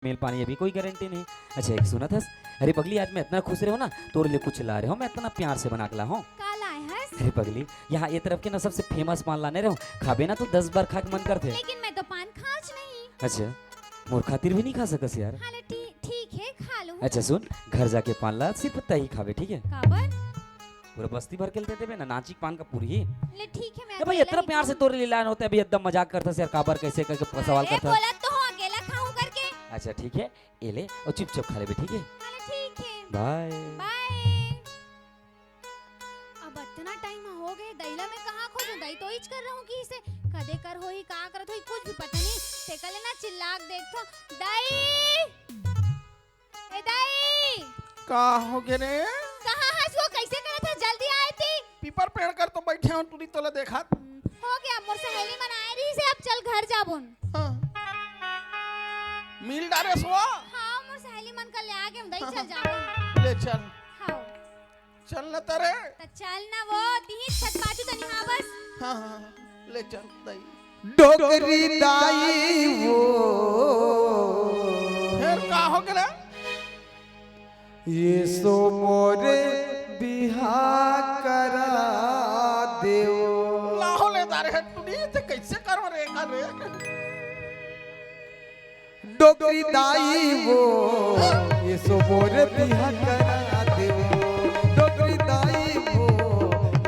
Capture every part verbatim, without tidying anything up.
तेल पानी अभी कोई गारंटी नहीं। अच्छा, एक सुनत हस? अरे पगली, आज मैं इतना खुश रहो ना, तोरे लिए कुछ ला रहे हो, मैं इतना प्यार से बना के ला हूँ। का लाए हस? अरे पगली, यहाँ ये तरफ के ना सबसे फेमस पान लाने रहो, खाबे ना तो दस बार खा के मन करथे। लेकिन मैं तो पान खाच नहीं। अच्छा, मोर खातिर भी नहीं खा सकस यार। हाँ, ले, ठी-, ठीक है, खा लूँ। अच्छा सुन, घर जाके पान ला, सिर्फ तही खाबे, ठीक है? काबर? पूरा बस्ती भर के ले दे देबे ना, नाचिक पान का पूरी। ले, ठीक है, मैं ए भाई, अकेला इतना ही प्यार से खाऊँ। तोरे लिए लान होते, अभी एकदम मजाक करता से यार, काबर कैसे करके सवाल अरे, करता। बोला तो हूँ, अकेला खाऊँ करके। अच्छा, ठीक है, ये ले और चुपचाप खा लेबे, ठीक है? हाँ, ले, ठीक है। बाय। बाय। अब इतना टाइम हो गए, दई ला मैं कहाँ खोजूं? दई तो इच कर रहूं कि इसे कदे कर होही, का करत होही, कुछ भी पता नहीं। तेकर ले ना चिल्ला के देखथों, दई, ए दई। का हो गे रे? कहाँ हस वो? कैसे करत हस? जल्दी आए ती। पीपर पेड़ कर तो बैठे हूँ, टूरी तोला देखत। हो गया, मोर सहेली मन आए रहिसे, अब चल घर जाबोन। हाँ। मिल डारेस वो? हाँ, मोर सहेली मन कर ले आ गे, हम दई चल जाबोन। ले चल। हाँ। चल न तरे। त चल न वो, तिही छत बाजू तनी, हाँ बस। हाँ, हाँ, हाँ। ले चल, दई। डोकरी दाई वो। फेर का हो गेले? ये सो मोरे बिहा करा देव। लाहो ले दारे है टुनी, ते कैसे करो रे का रे? डोकरी दाई वो, ये सो मोर बिहा करा देवो। डोकरी दाई वो,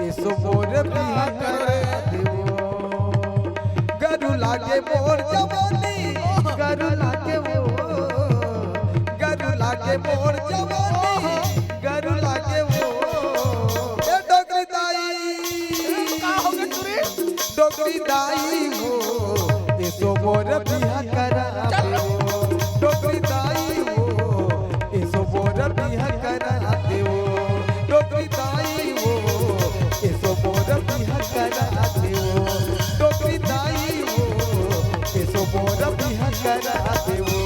ये सो मोर बिहा करा देवो। गरु लागे मोर जवानी, गरु लागे वो, गरु लागे मोर जवानी, गरु लागे वो। ए डोकरी दाई। का हो गे टुरी? डोकरी दाई हो, एसो मोर बिहा करा देवो। डोकरी दाई हो, एसो मोर बिहा करा देवो। डोकरी दाई हो, एसो मोर बिहा करा देवो। डोकरी दाई हो, एसो मोर बिहा करा देवो।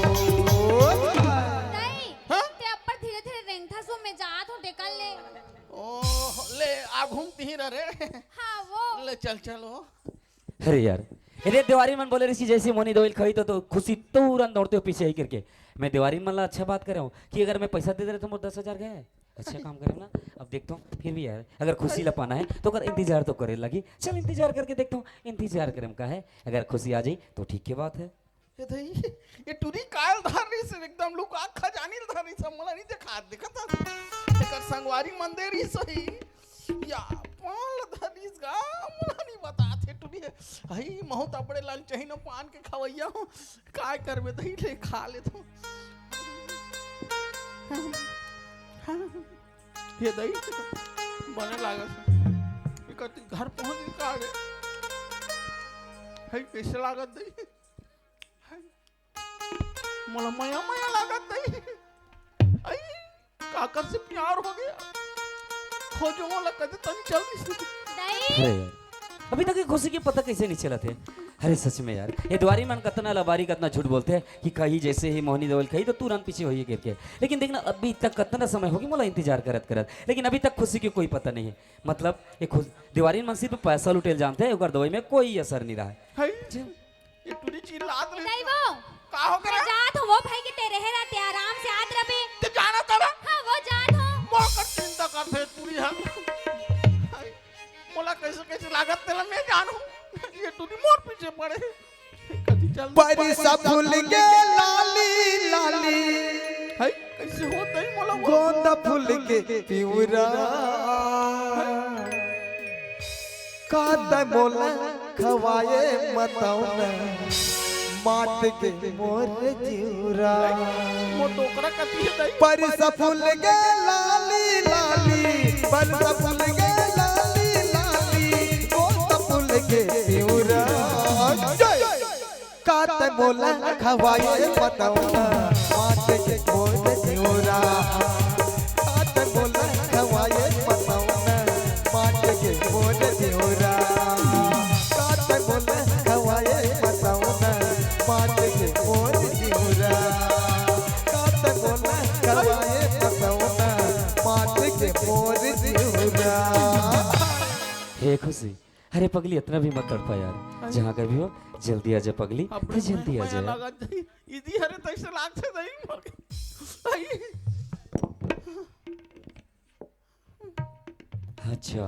दाई, हाँ? ते अब्बड़ धीरे-धीरे रेंगथस वो, मैं जात हूँ, टेकल ले। ओह, ले, आ घूमती ही रह रे। हाँ, वो। ले, चल, चल, वो। अरे यार, अरे देवारी मन बोले रहिस जैसे मोहनी दवई ल खई तो, तो खुशी तुरंत दौड़ते हो पीछे ही करके। मैं देवारी मन ला अच्छा बात करे हूँ कि अगर मैं पैसा दे दे रहे तो मोर दस हजार गए। अच्छा काम करे ना। अब देखता हूँ, फिर भी यार, अगर खुशी ला पाना है तो कर, इंतजार तो करे लगी। चल इंतजार करके देखता हूँ, इंतजार करे का है, अगर खुशी आ जाई तो ठीक के बात है। ए दई, ए टुरी काय ल धर रहिस, एकदम लुका खजानी ल धर रहिस, मोला नहीं देखा, देखत हस। एकर संगवारी मन दे रहिस होही। या, पान ल धर रहिस गा, मोला नहीं बतात हे टुरी। हई, महूँ त बड़े लालचही न पान के खवैया हूँ। काय करबे दई, ले खा लेथों। हे दई, बने लागत हे। एकर ती घर पहुँच गे का रे? हई, कैसे लागत दई? मोला मया मया लागत दई। आई, काकर से प्यार हो गया। खोजो मोला कदे तन चल दिस। दाई। अरे यार, अभी तक ये खुशी के पता कैसे नहीं चलत हे? अरे सच में यार, ये देवारी मन कतना लबारी, कतना झूठ बोलथे कि कहीं जैसे ही मोहनी दवई ल खई तो तुरंत पीछे होइए करके। लेकिन देखना, अभी तक कतना समय होगे मोला इंतजार करत करत, लेकिन अभी तक खुशी के कोई पता नहीं है। मतलब ये खुश देवारी मन सिर्फ पैसा लुटेल जानथे, ओकर दवई में कोई असर नहीं रहा है। हाय। जी। ये टुरी चिल्लात रही। दाई वो। का हो मैं गया? जात हूँ, वो भाई के तेरे है रहते आराम से आत रबे। ते जाना तड़ा? हाँ, वो जात हूँ। मोर कर चिंता करथे टुरी हा। हाय, मोला कैसे कैसे लागत तेला मैं जानहूँ। ये टुरी मोर पीछे पड़े। कभी चल परिसा फूल गे लाली लाली। हाय, कैसे होत हे मोला वो? गोंदा फूल के पिवरा। का तै मोला खवाए मतौना, मात के मोर जिउरा। वो टोकरा कती है दाई? परिसा फूल गे लाली लाली, परिसा फूल गे लाली लाली, गोंदा फूल के पिवरा। जय। का तै मोला खवाए मतौना, मात के मोर जिउरा। का तै मोला खवाए मतौना, मात के मोर जिउरा। का तै मोला खवाए मतौना, मात के मोर जिउरा। का तै मोला खवाए मतौना, मात के मोर जिउरा। हे खुशी, अरे पगली, इतना भी मत तड़पा यार। जहाँ कर भी हो, जल्दी आ जा पगली, अब तू जल्दी आ मया जा। लागत जाई। इदी हरे तैसे लागथे नहीं मोर। आई। अच्छा,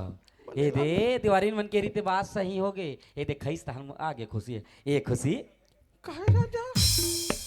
ए दे, देवारिन मन के रीते बात सही हो गे। ए दे, खइस तहन आ गे खुशी। ए खुशी, काहे राजा?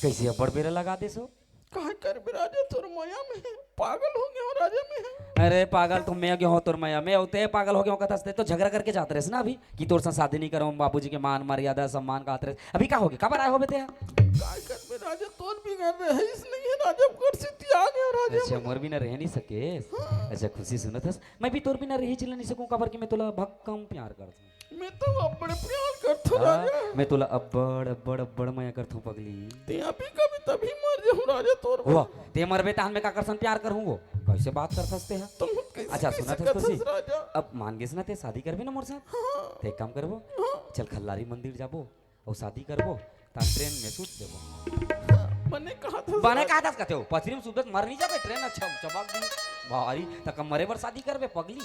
कइसे अब्बड़ बेरा लगा देस हो? काय करबे राजा, तोर मया में पागल हो गे हो राजा में। अरे पागल तो मैं गे हो तोर मया में, अउ ते पागल हो गे हो कथस। ते तो झगरा करके जात रहेस ना अभी कि तोर संग शादी नहीं करहूं, बाबूजी के मान मर्यादा सम्मान कहत रहेस। अभी का हो गे, काबर आए होबे ते? काय करबे राजा, तोर बिगर रहिस नहीं हे राजा, ओकर सेती आ गे हो राजा। अच्छा, मोर बिना रह नहीं सकेस। हाँ। अच्छा खुशी, सुनत हस, मैं भी तोर बिना रहि चिल्ला नहीं सकूं, काबर कि मैं तोला भक्कम प्यार करथों। मैं तो अब्बड़ प्यार करथों हाँ, राजा। मैं तोला अब्बड़, अब्बड़, अब्बड़ मया करथों पगली। ते अभी कभी तभी मर जाहूं राजा तोर बर। वाह, ते मरबे तहन मैं काकर संग प्यार करहूं वो? कइसे बात करथस ते हा? तुम कइसे, अच्छा, कइसे सुनत हस करथस खुशी? राजा? अब मान गेस ना ते शादी करबे ना मोर साथ? हाँ। ते एक काम करबो? हाँ। चल खल्लारी मंदिर जाबो अउ शादी करबो, त ट्रेन में सूत देबो। बने कहत हस बने राजा। कहत हस कथे हो, पथरी में सूत मर नहीं जाबे, ट्रेन अच्छा चबाक दी। भारी, त का मरे बर शादी करबे पगली?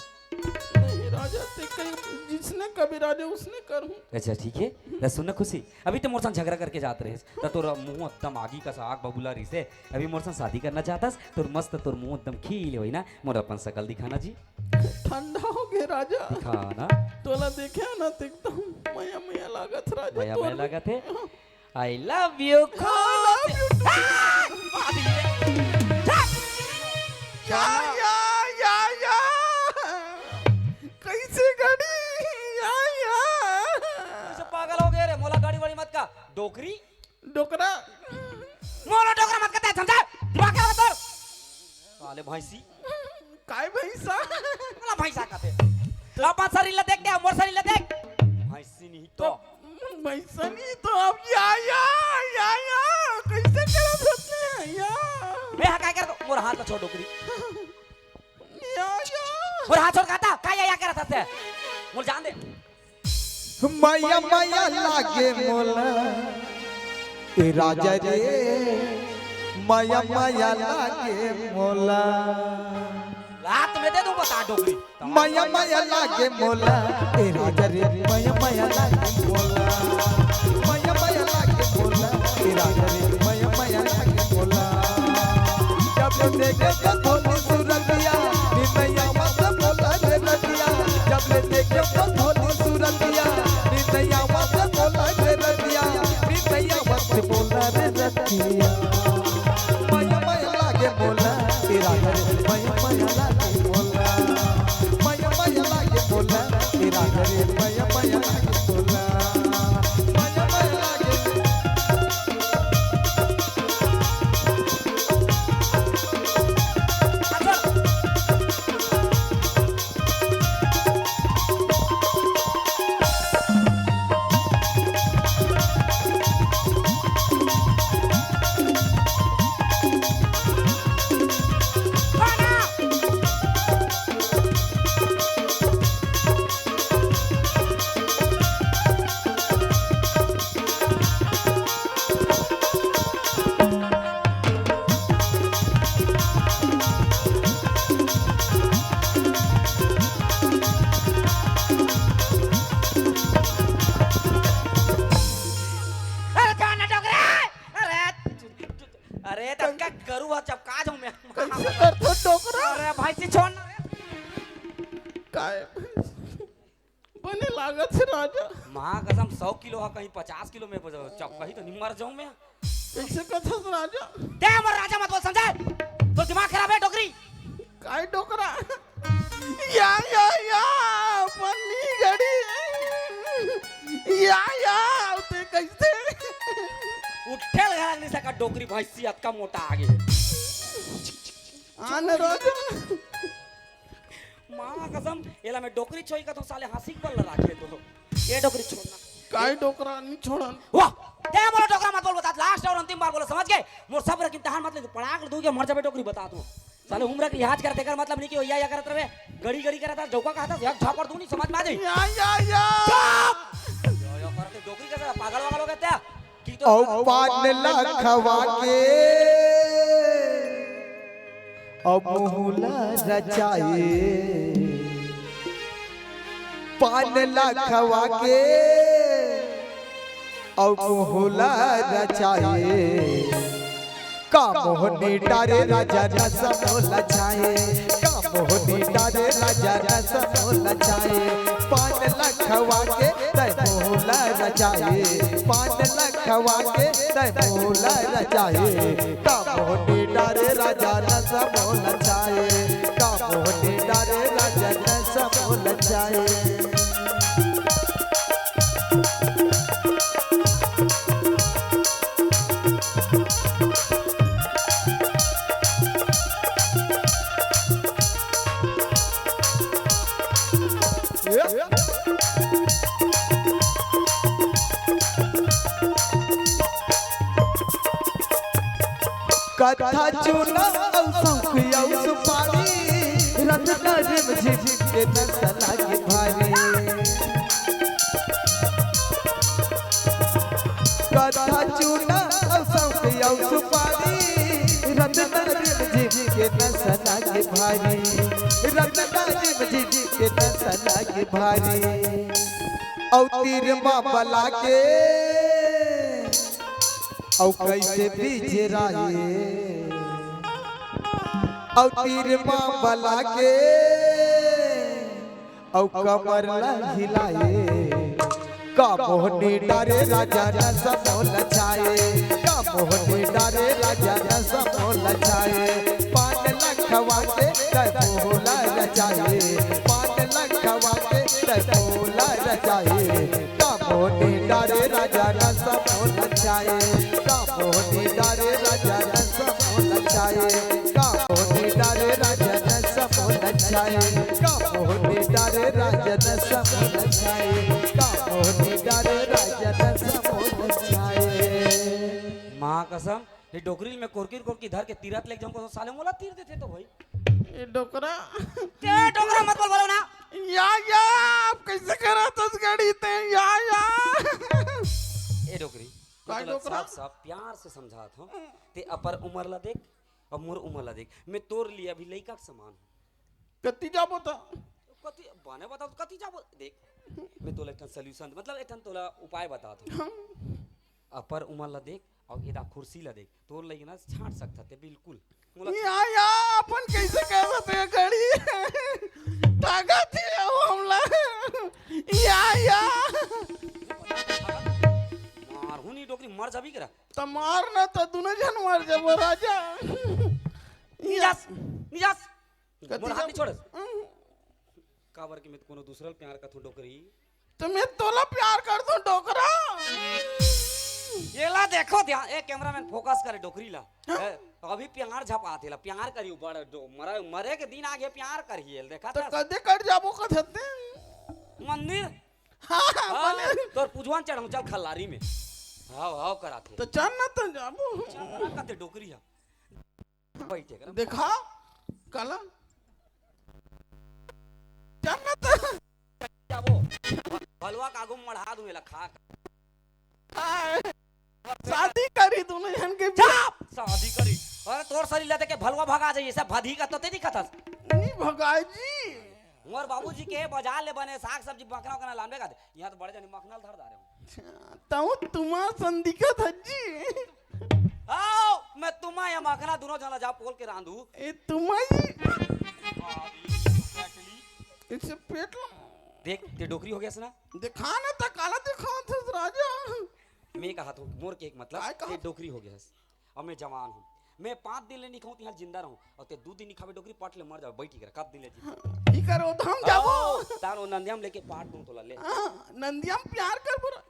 नहीं राजा, ते कहीं जिसने कभी राजा उसने करूं। अच्छा ठीक है, त सुन ना खुशी, अभी ते मोर संग झगरा करके जात रहेस, त तोर मुंह एकदम आगी कस आग बबूला रहिसे। अभी मोर संग शादी करना चाहतस, तोर मस्त तोर मुंह एकदम खिले होही ना, मोर अपन शकल दिखा ना जी। ठंडा हो गे राजा। दिखा ना। तोला देखे ना त एकदम मया मया लागत राजा, मया तोर मया लागत हे। I love you I love you too। आ, बाप रे। या, या, या, या। कइसे गड़ी? या, या। कइसे पागल हो गे रे? मोला गड़ी वड़ी मत का। डोकरी? डोकरा। मोला डोकरा मत कथे, समझा? दिमाग खराब हे तोर। साले भैंसी। काय भैंसा? साला भैंसा कथे। अपन शरीर ला देख के, मोर शरीर ला देख। भैंसी नहीं तो। भैंसा नहीं तो अब या, या, या, या, कइसे करत हस ते, या? मैं हा काय करत हों? मोर हाथ ला छोड़ डोकरी। या, या। मोर हाथ छोड़ कहत हस, का या, या करत हस ते? मोर जान दे। मया मया लागे मोला, ए राजा रे, मया मया लागे मोला। लात में दे दूं बता डोकरी। मया मया लागे मोला, ए राजा रे, मया मया लागे मोला। मया मया लागे मोला, ए राजा रे, मया मया लागे मोला। जब ले देखे तो धोनी सूरतिया, निंदइया मत बोला रे रतिया। जब ले देखे तो धोनी सूरतिया, निंदइया मत बोला रे रतिया। निंदइया मत बोला रे रतिया। मया मया लागे मोला, ए राजा रे, मया मया लागे मोला। मया मया लागे मोला, ए राजा रे, मया मया लागे मोला। मया मया लागे। अरे कौन है डोकरा? अरे, अरे, तब का गरु हा चपका जाऊं मैं। कइसे करथो डोकरा? अरे, भैंसी छोड़ ना रे। काय? बने लागत हे राजा। माँ कसम, सौ किलो हा कहीं पचास किलो में बजा-, चपका ही तो नहीं मर जाऊं मैं। कइसे कथस राजा? ते हमर राजा मत बोल, समझे? तो दिमाग खराब है, डोकरी। काय डोकरा? या, या, या, पन्नी गड़ी। या, या, ते कइसे? उठे लगा नहीं सका डोकरी भैंसी, अतका मोटा आगे। आन राजा। माँ कसम, एला मैं डोकरी छोई का तो साले हंसी बल राखे तो। ये डोकरी छोड़ना। काय डोकरा नहीं छोड़न? वाह, ते मोला डोकरा मत बोल, बता, last और अंतिम बार बोला, समझ गए? मोर सब्र के इम्तिहान मत ले, पड़ाक दूं के मर जाबे डोकरी, बता तू। साले उम्र के लिहाज करते कर मतलब नहीं कि या, या करत रहे, गड़ी, गड़ी करत रहे, झोंका कहता, एक झापड़ दूं नहीं, समझ में आ जाई। या, या, या। चुप! यो, यो करते डोकरी के साला पागल वागल हो गए थे। की तो अउ पान ला खवा के, अउ मुँह ला रचाए। पान ला खवा के, अउ मोहला रचाए। का मोहनी डारे राजा नस मोला छाए, का मोहनी डारे राजा नस मोला छाए। पान लखवा के तै मोहला रचाए, पान लखवा के तै मोहला रचाए। का मोहनी डारे राजा नस मोला छाए, का मोहनी डारे राजा नस मोला छाए। कत्था चूना अउ सौंफ अउ सुपारी, रत्ना रिमझिम के नस लागे भारी। कत्था चूना अउ सौंफ अउ सुपारी, रत्ना रिमझिम के नस लागे भारी। रत्ना रिमझिम के नस लागे भारी। अउ तीर मा बला के अउ कइसे बिझराए, अउ तीर मा बला के, अउ कमर ला हिलाए। का मोहनी डारे राजा नस मोला छाए, का मोहनी डारे राजा नस मोला छाए। पान लखवा के तै मोहला रचाए, पान लखवा के तै मोहला रचाए। का मोहनी डारे राजा नस मोला छाए, का मोहनी डारे राजा नस मोला छाए, का मोहनी डारे राजा नस मोला छाए, का मोहनी डारे राजा नस मोला छाए, का मोहनी डारे राजा नस मोला छाए। माँ कसम, ये डोकरी में कोरकी कोरकी धर के तीरथ लेके जाऊं, को साले मोला तीर देथे तो भाई। ए डोकरा। ए डोकरा मत बोल, बोलो ना। या, या, अब कइसे करत हस गाड़ी ते? या, या। ए डोकरी, मैं काय तोला डोकरा? साफ साफ प्यार से समझात हूँ। ते अपर उमर ला देख अउ मोर उमर ला देख, मैं तोर लिए अभी लइका के समान हूँ। कति जाबो त? कति, बने बताओ, कति जाबो? देख, मैं तोला एक ठन solution, मतलब एक ठन तोला उपाय बतात हूँ। हाँ। अपर उमर ला देख अउ एदा कुर्सी ला देख, तोर लइका ना छांट सकत हे बिल्कुल। मोला या, या, अपन कइसे कहत हे घड़ी? ताकत हे वो हमला। या, या। मारहूँ नी डोकरी, मर जाबी करा। त मार ना, त दुनो झन मर जाबो राजा। निजास, निजास। कति मोर हाथ जब नी छोड़स। काबर कि मैं कोनो दूसरा ल प्यार करथों डोकरी। त मैं तोला प्यार करथों डोकरा। एला देखो ध्यान, ए cameraman focus करे डोकरी ला। हाँ। ए, अभी प्यार झपात हे ला, प्यार करी ऊपर डो-, मरे, मरे के दिन आगे प्यार करी एल, देखा त था? कदे कट जाबो कथते? मंदिर? हाँ, हाँ, मंदिर। तोर पुजवान चढ़ाऊं, चल खल्लारी में। हाव, हाव कराथे। त चल ना त जाबो। चल ना कते डोकरी हा। बइठे कर। देखा, काला। चल ना त। जाबो। भलवा का आगू मढ़ा दूं एला खा। हाँ। शादी करी दुनो झन के बीच। चुप! शादी करी। अरे तोर शरीर ला देख के भलवा भगा जाई, ऐसा भदी का तो ते नहीं खतस। नहीं भगाए जी। मोर बाबूजी के बाजार ले बने साग सब्जी मखना उखना लानबे का दे। यहाँ तो बड़े जने मखना ल धर डारे हो। अच्छा, तऊ तुम्हार संदिका धज्जी। आओ, मैं तुम्हार या मखना दुनो झन ला जा पोल के रांधू। ए तुम्हार जी। इसे पेट ला। देख, ते डोकरी हो गया से ना? दिखा ना त काला दिखावत हस राजा। मैं कहा तो मोर के एक मतलब, काय कहा? ते डोकरी हो गया हस। अब मैं जवान हूँ, मैं पाँच दिन ले नहीं खाऊँ, तिहां जिंदा रहूँ, और ते दो दिन नहीं खावे डोकरी, पट ले मर जावे, बैठी कर, कब दिन ले जी। इकर ओधाम जाबो। आओ, तान ओ नंदियाम लेके पाट दूं तोला ले। हाँ, नंदियाम प्यार कर बुरा।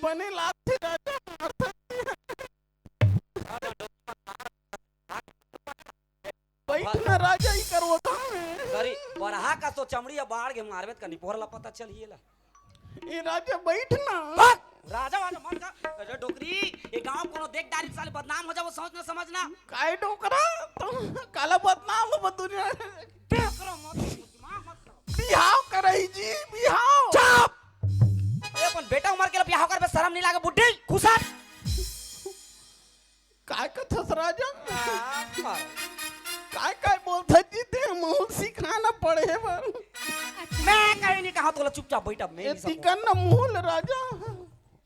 बने लागथे राजा, मारथस। बैठ ना राजा, इकर ओधाम हे। सॉरी, बरहा का तो चमड़ी अब बाढ़ के मारबे त का निपोर ला पता चल ही ला। ए राजा बैठ ना। बक! राजा वाजा मत कर। अरे डोकरी, ये गांव कोनो देख डारी साले बदनाम हो जाबो, सोच ना समझ ना। काय डोकरा? तुम काला बदनाम हो दुनिया। डोकरा मत, दिमाग मत खराब। बिहाव करही जी, बिहाव। चुप! अरे अपन बेटा उमर के ला बिहाव करबे, शरम नहीं लागे बुड्ढी, खुसर। काय कथस राजा? आ, मार। काय काय बोलथस जी ते, महू सिखाना पड़े बर। अच्छा। मैं कहीं नहीं कहा तोला, चुपचाप बैठ, अब मैं ए नहीं समझ। तिकन न मुहूं ले राजा।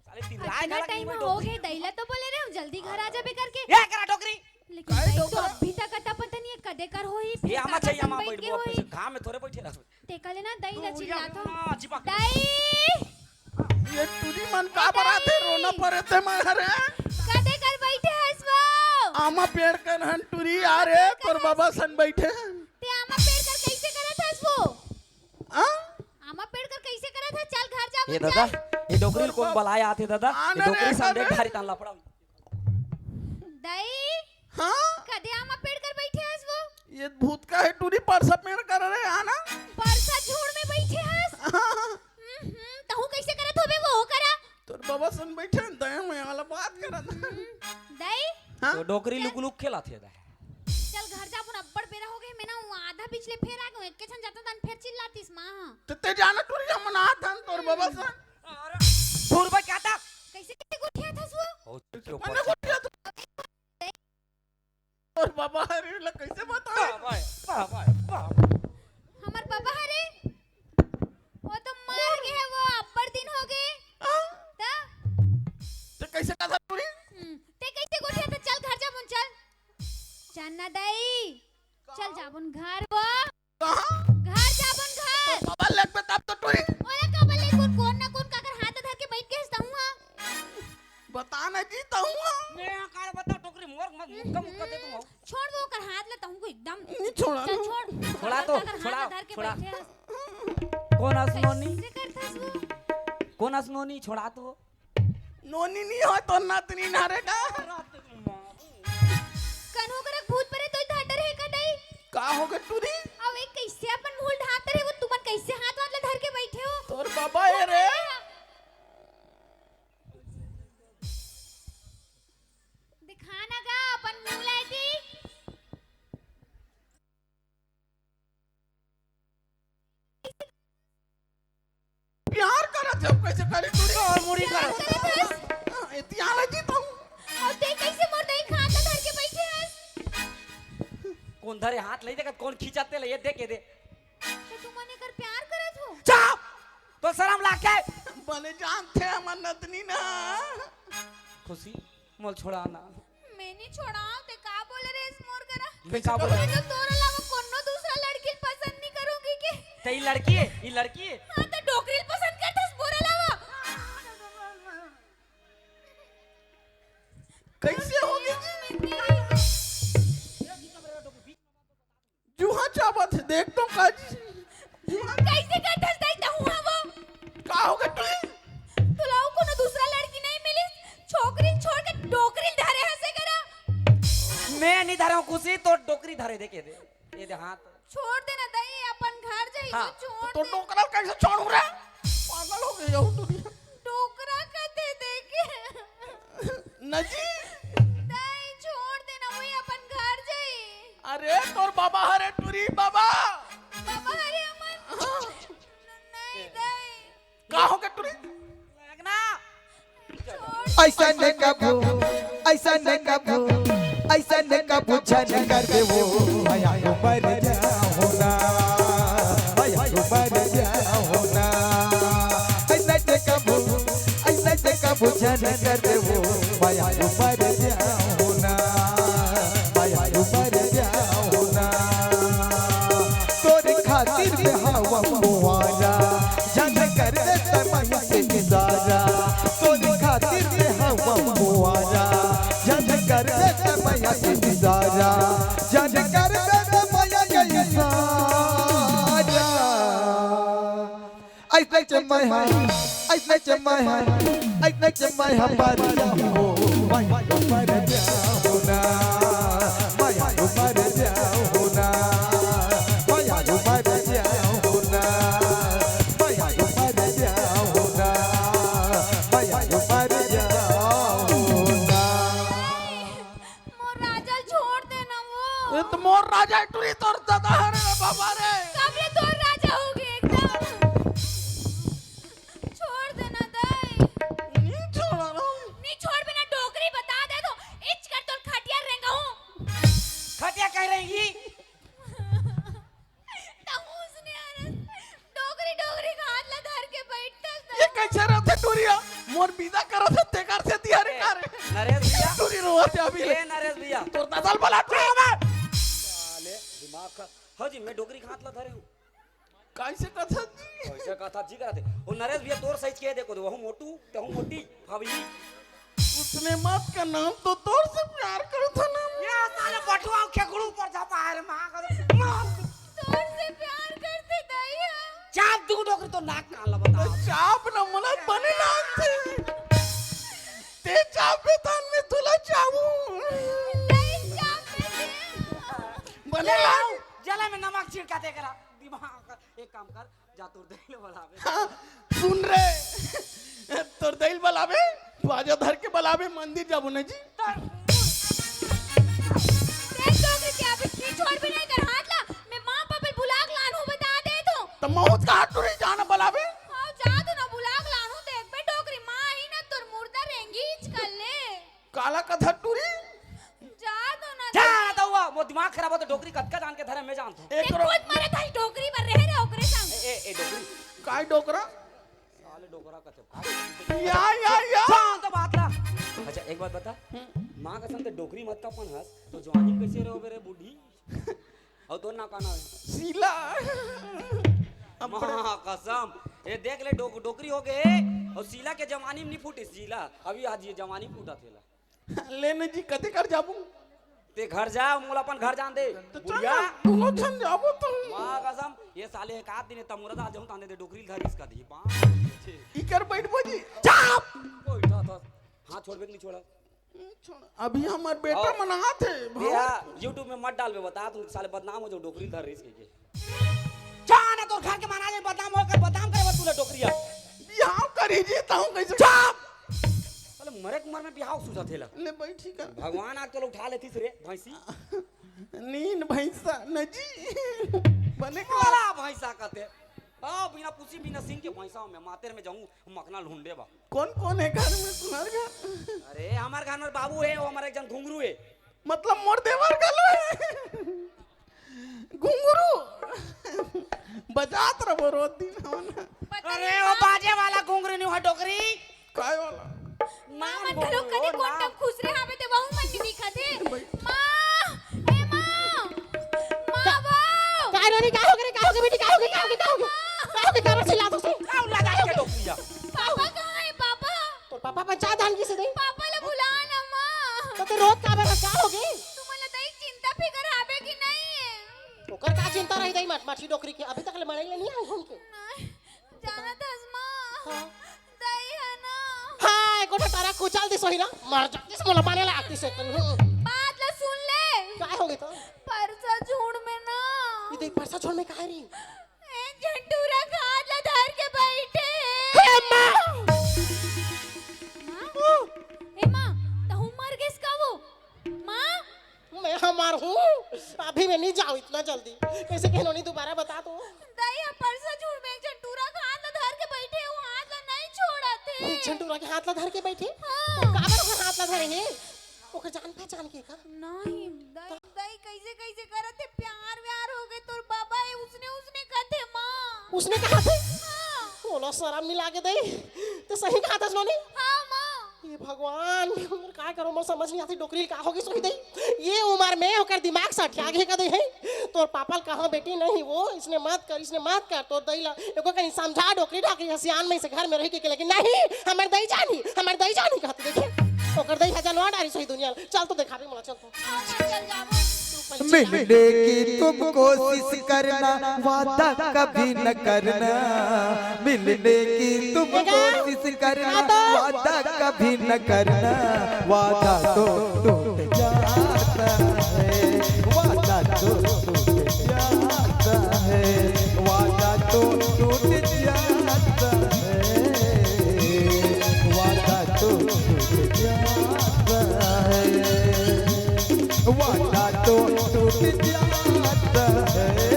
साले तिर्राय अतना घलक टाइम नहीं हो बैठो। गे, दई ला तो बोले रहे हूँ जल्दी घर आ जाबे करके। ए करा डोकरी। लेकिन काहे दई तो डोकरा? अभी तक अता पता नहीं है कदे कर होही, ये फिर आमा काकर चाहिए, संग आमा बैठ बैठ के वो होही। अपने घाम में थोड़े बैठे रहो। तेका ले ना दई ला दूर चिल्लात जा हो। ना, चिपक। दई! ये टूरी मन का बरात है, रोना परे ते मन हरे। कदे कर बैठे हस वो? आमा पेड़ कन हन टूरी, आ रे, तोर बाबा सन बैठे हन। ते आमा पेड़ कर कैसे करत हस वो? आ? आमा पेड़ कर कैसे करत हस? चल घर जा, ए मन दादा, चल। ए डोकरी ल कोन बलाय आथे दादा? आना ए डोकरी रे, संग देख आना। भारी तान लफड़ा। दई, हाँ? कदे आमा पेड़ कर बैठे हस वो? ये भूत का है टूरी, परसा पेड़ कर रहे, आना। परसा झूड़ में बैठे हस? हाँ। हम्म, हम्म, तहूँ कैसे करत होबे वो, करा? तोर बाबा सन बैठे हैं, दया में वाला बात करत। हम्म, दई? हाँ? तो डोकरी चल। लुक लुक खेलाथे दाई। चल घर जा, अपन अब्बड़ बेरा हो गे, मैं ना वो आधा बिचले फेर आ गे, एक के छन जाता तन फेर चिल्लातीस माँ। तो ते जाना टूरी, हम ना आथन तोर बाबा सन। अरे, फुरबा क्या था? कैसे कैसे गोठियाथस वो? ओ, चुप, चुप, मने चुप। गोठियाथस। तोर बाबा हरे ला कैसे बताओ? बाबा है, बाबा है, बाबा। हमर बाबा हरे? वो तो मर गे है, वो अब्बड़ दिन हो गे। हाँ? त? ते कैसे कहा था टूरी? हम्म, ते कैसे गोठियाथस? चल घर जा बुन, चल। चल ना दई। चल जा बुन घर वो। कहाँ? घर जा बुन घर। बाबा लेग पे तब तो टूरी। ओला का बले कोन, कोन ना कोन काकर हाथ धर के बैठ गे हस तहूँ हा। बता ना जी तहूँ हा। मैं काल बता टोकरी मोर मत मुक्का मुक्का दे दूँ। छोड़ वो ओकर हाथ ला तहूँ को एकदम। नहीं छोड़ा चल ना। छोड़। छोड़ा तो, काकर हाथ छोड़ा, धर के छोड़ा। बैठे हस। कोन हस नोनी? कैसे करथस वो? कोन हस नोनी? छोड़ा तो। नोनी नी हो तो नतनी ना रे का। कन्हू करा भूत परे तो धाटर है का दई? का हो गे टूरी? अउ एक कैसे अपन मुंह ढांकत रहे वो तुमन कैसे हाथ वाथ ला धर के बैठे हो? तोर बाबा है रे। दिखा ना गा अपन मुंह ला एती। प्यार करत हे, कैसे करे टूरी? और मुड़ी करत। हाँ, एती आला जी तहूँ। अउ ते कैसे मोर दई के हाथ ला धर के बैठे हस? कोन धरे हाथ ले देखत, कोन खींचत ते ले, ये देख, ये दे। तो तुमन एकर प्यार करत हो? चुप! तो शरम लागे। बने जानथे हमर नतनी ना। खुशी, मोल छोड़ा ना। मैं नी छोड़ाव, ते का बोले रे इस मोर करा? मैं का बोले? मैं तो तोर अलावा कोनो दूसरा लड़की ल पसंद नी करूंगी के। ते ई लड़की है, ई लड़की है। हाँ, तो डोकरी ल पसंद करथस मोर अलावा। कैसे हो गई जी? जुहा चाबत हे, देख तो का जी। जुहा कैसे करथस दाई तहूँ हा वो? का हो गे टूरी? तोला अउ कोनो दूसरा लड़की नहीं मिली? छोकरी छोड़ के डोकरी धरे हसे करा। मैं नहीं धरे हूँ खुशी, तो डोकरी धरे देखे दे। ये दे हाथ। छोड़ देना दाई, अपन घर जाई हाँ। तो छोड़ तो दे। डोकरा कैसे छोड़ू रे? पागल हो गई हो टूरी। डोकरा कथे देखे। नजी। दाई, छोड़ देना, वही अपन घर जाई। अरे, तोर बाबा हरे टूरी बाबा। बाबा हरे अमन। हाँ। नहीं, दाई। का हो गे टूरी? लगना। छोड़। ऐसा न कभू, ऐसा न कभू, ऐसा न कभू झन कर दे वो। मैं आलू मर जाऊँ ना, मैं आलू मर जाऊँ ना। ऐसा न कभू, ऐसा ते कभू झन कर दे वो, मैं आलू मर जाऊँ ना, मैं आलू मर जाऊँ ना। तोरे खातिर मैं हवा मुआरा, झन कर दे समय से इशारा। तोरे खातिर मैं हवा मुआरा, झन कर दे समय से इशारा। झन कर दे समय से इशारा। ऐसने चमय हा, ऐसने चमय हा, ऐसने चमय हा पर जाओ, मैं ऊपर जाओ ना, मैं ऊपर जाओ ना, मैं ऊपर जाओ ना, मैं ऊपर जाओ ना, मैं ऊपर जाओ ना। मोर राजा ल छोड़ देना वो। ए तो मोर राजा टूरी तोर दादा हरे रे बाबा रे। कब ले तोर राजा हो गए एकदम? छोड़ देना दाई। नहीं छोड़ा ना। नहीं छोड़ बिना डोकरी बता दे तो इच कर तोर खटिया रेंगा हूँ। खटिया कह रही? तहूँ उसने अरे डोकरी नरेश भैया। टूरी रोवत हे अभी ले। ए नरेश भैया। तोर ददा ल बला, टूरी रोवत। साले दिमाग का। हो जी, मैं डोकरी के हाथ ला धरे हूँ। कैसे कथा जी? कैसे कथा जी करत हे? ओ नरेश भैया, तोर साइज के देखो, वहू मोटू, तहू मोटी, भाभी। उसने मत का नाम तो तोर से प्यार करत हे ना। ये साले बटुआ खेकड़ू पर जाता है रे माँ का। तोर से प्यार करते दई हा। चाप दू डोकरी तो नाक कान ला बता। चाप ना मला बने लागथे। ते चाप बे तहन में तुला चाबू। नहीं चाप दे। बने लाग। जला में नमक छिड़का दे करा। दिमाग का एक काम कर, जा तोर दई ल बलाबे। हाँ, सुन रे, तोर दई ल बलाबे, बाजा धर के बलाबे, मंदिर जाबो ना जी। देख डोकरी के अभी की छोड़ भी नहीं कर हाथ ला, मैं माँ पापा ल बुला के लानू बता दे तो। त मौत का हाथ टूरी जाना बलाबे। हाँ, जा तू ना बुला के लानू, देख बे डोकरी माँ ही ना तोर मुर्दा रेंगीच कर ले। काला कथा टूरी। जा तो ना जा दे। ना दउआ, मोर दिमाग खराब हो तो डोकरी कतका जान के धरे मैं जानत हूँ। एक ते रो- खुद मरे था डोकरी बर रहे रे ओकरे संग। ए, ए, ए, डोकरी। काय डोकरा? साले डोकरा कथे। या, या, या। जा तो बात ला। अच्छा, एक बात बता। हम्म। माँ कसम ते डोकरी मत का अपन हंस, तो जवानी कैसे रहो मेरे बूढ़ी? और तो ना काना है। शीला। माँ कसम, ये देख ले डोक-, डोकरी हो गए। और शीला के जवानी में नहीं फूटी शीला। अभी आज ये जवानी फूटा थेला। ले न जी, कते कर जाबू? ते घर जा, मोला अपन घर जान दे। तो चल बुढ़िया। ना, दोनों झन जाबो तो। माँ कसम, ये साले एक आध दिन तमुरा दा जाऊं ताने दे डोकरी धरिस का दी। बाप रे। इकर बैठबो जी। चाप! बैठा था। हाथ छोड़बे कि नहीं छोड़ा? छोड़। अभी हमार बेटा आओ। मनात हे, भगवान। भैया, YouTube में मत डालबे, बता तुम साले बदनाम हो जाओ डोकरी धरिस के। जा ना, तोर घर के माना जे बदनाम होकर बदनाम करे तू ले डोकरिया। बिहाव करी जी, ताऊ कैसे? चुप! साले मरे के उम्र में बिहाव सूझत हे ला। ले बैठी कर। भगवान आज तोला उठा लेतिस रे, भैंसी। नीन भैंसा, न जी। बने का? साला भैंसा कहते। हाँ, बिना पूछी, बिना सिंग के भैंसा में मातेर में जाऊं, मखना ढूंढे बा। कौन कौन हे घर में तुम्हारे घर? अरे, हमार घर में बाबू हे, वो हमार एक जन घुंगरू हे। मतलब मोर देवर घलो हे। घुंगरू। बजात रहो रोज दिन हमन। पता अरे, नहीं वो माँ। बाजे वाला घुंगरू नहीं हुआ, डोकरी। काय वाला? माँ, नाम मन घलो बोलो, कने कोन कोन नाम? टम खुसरे हावे ते वहू मन नहीं दिखत हे। भाई। माँ, ए माँ, माँ का-, वो। काय रोनी, का हो गे रे, का हो गे बेटी, का हो गे, का हो गे, का हो गे? माँ। का हो गे, का बस चिल्लात हस? का उल्ला का के डोकरी हे? पापा कहाँ हे, पापा? तोर पापा पंचायत धान किसे दे? पापा ला बुला ना, माँ। तो ते रोत काबर हे, का हो गे? तुमन ला दई चिंता फिकर हावे कि नहीं? ओकर का चिंता रही दई, मट-, मटकी डोकरी के, अभी तक ले मड़ई ले नहीं आए घूम के। नहीं, जानत हस, माँ। हाँ। दई हे ना। हाँ, एको ठा टरक कुचल दिस होही ना, मर जातिस, मोला मारे ला आतिस एक दिन। हम्म। बात ला सुन ले। का हो गे तो? परसा झुंड में ना। ये देख, परसा झुंड में का हे रे? एक झन टूरा के हाथ ला धर के बैठे हे। हे माँ! माँ? हे माँ, तहूँ मर गेस का वो? माँ? मैं हा मरहूँ? अभी मैं नहीं जाऊँ इतना जल्दी। कैसे कहे नोनी, दोबारा बता तो। दई हा परसा झुंड में एक झन टूरा के हाथ ला धर के बैठे हे, वो हाथ ला नहीं छोड़त हे। एक झन टूरा के हाथ ला धर के बैठे? हाँ। काबर ओकर हाथ ला धरे हे? ओकर जान पहचान के का? नहीं, दई, दई कैसे, कैसे करत हे, प्यार व्यार हो गे, तोर बाबा हे, उसने, उसने कथे माँ। उसने कहा थे? हाँ। ओला शरम नहीं लागे दई, ते सही कहा था नोनी? हाँ माँ। ये भगवान, मैं का करूँ, मैं समझ नहीं आती, डोकरी का होगे सोही दई। ये उम्र में ओकर दिमाग सठिया गे का दई हे। तोर पापा ल कहा बेटी नहीं वो, इसने मत कर, इसने मत कर, तोर दई ला एको कनी समझा डोकरी ढाकरी हसियान में से घर में रही के, लेकिन नहीं, हमर दई जानी, हमर दई जानी कहत देखे। ओकर दई हजा नोआ डारी सही दुनिया ल। चल तो देखाबे मोला, चल तो। मिलने की तुम कोशिश करना, वादा कभी न करना। मिलने की तुम कोशिश करना, वादा कभी न करना। वादा तो टूट जाता है, वादा तो टूट जाता है, वादा तो टूट जाता है, वादा तो टूट जाता है। वादा तो टूट जाता है,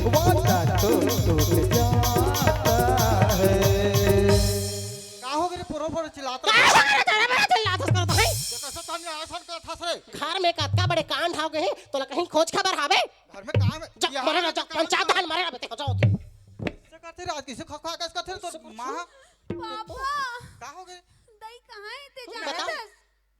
वादा तो टूट जाता है। का हो गे रे, पोरो पोरो चिल्लात का हो गे रे, तोरा बड़ा चिल्लात हस करत हई? तो कैसे तनी आसन करत हस रे? घर में कतका बड़े कांड हो गे हे, तोला कहीं खोज खबर हावे? घर में काम हे? जा, मरे ना, जा, पंचायत धान मरे ना, बेटे, जाओ तू। कैसे करथे रे, आज कैसे खखा कैसे करथे रे, तोर माँ? पापा। का हो गे? दई कहाँ हे ते बता। जानत हस?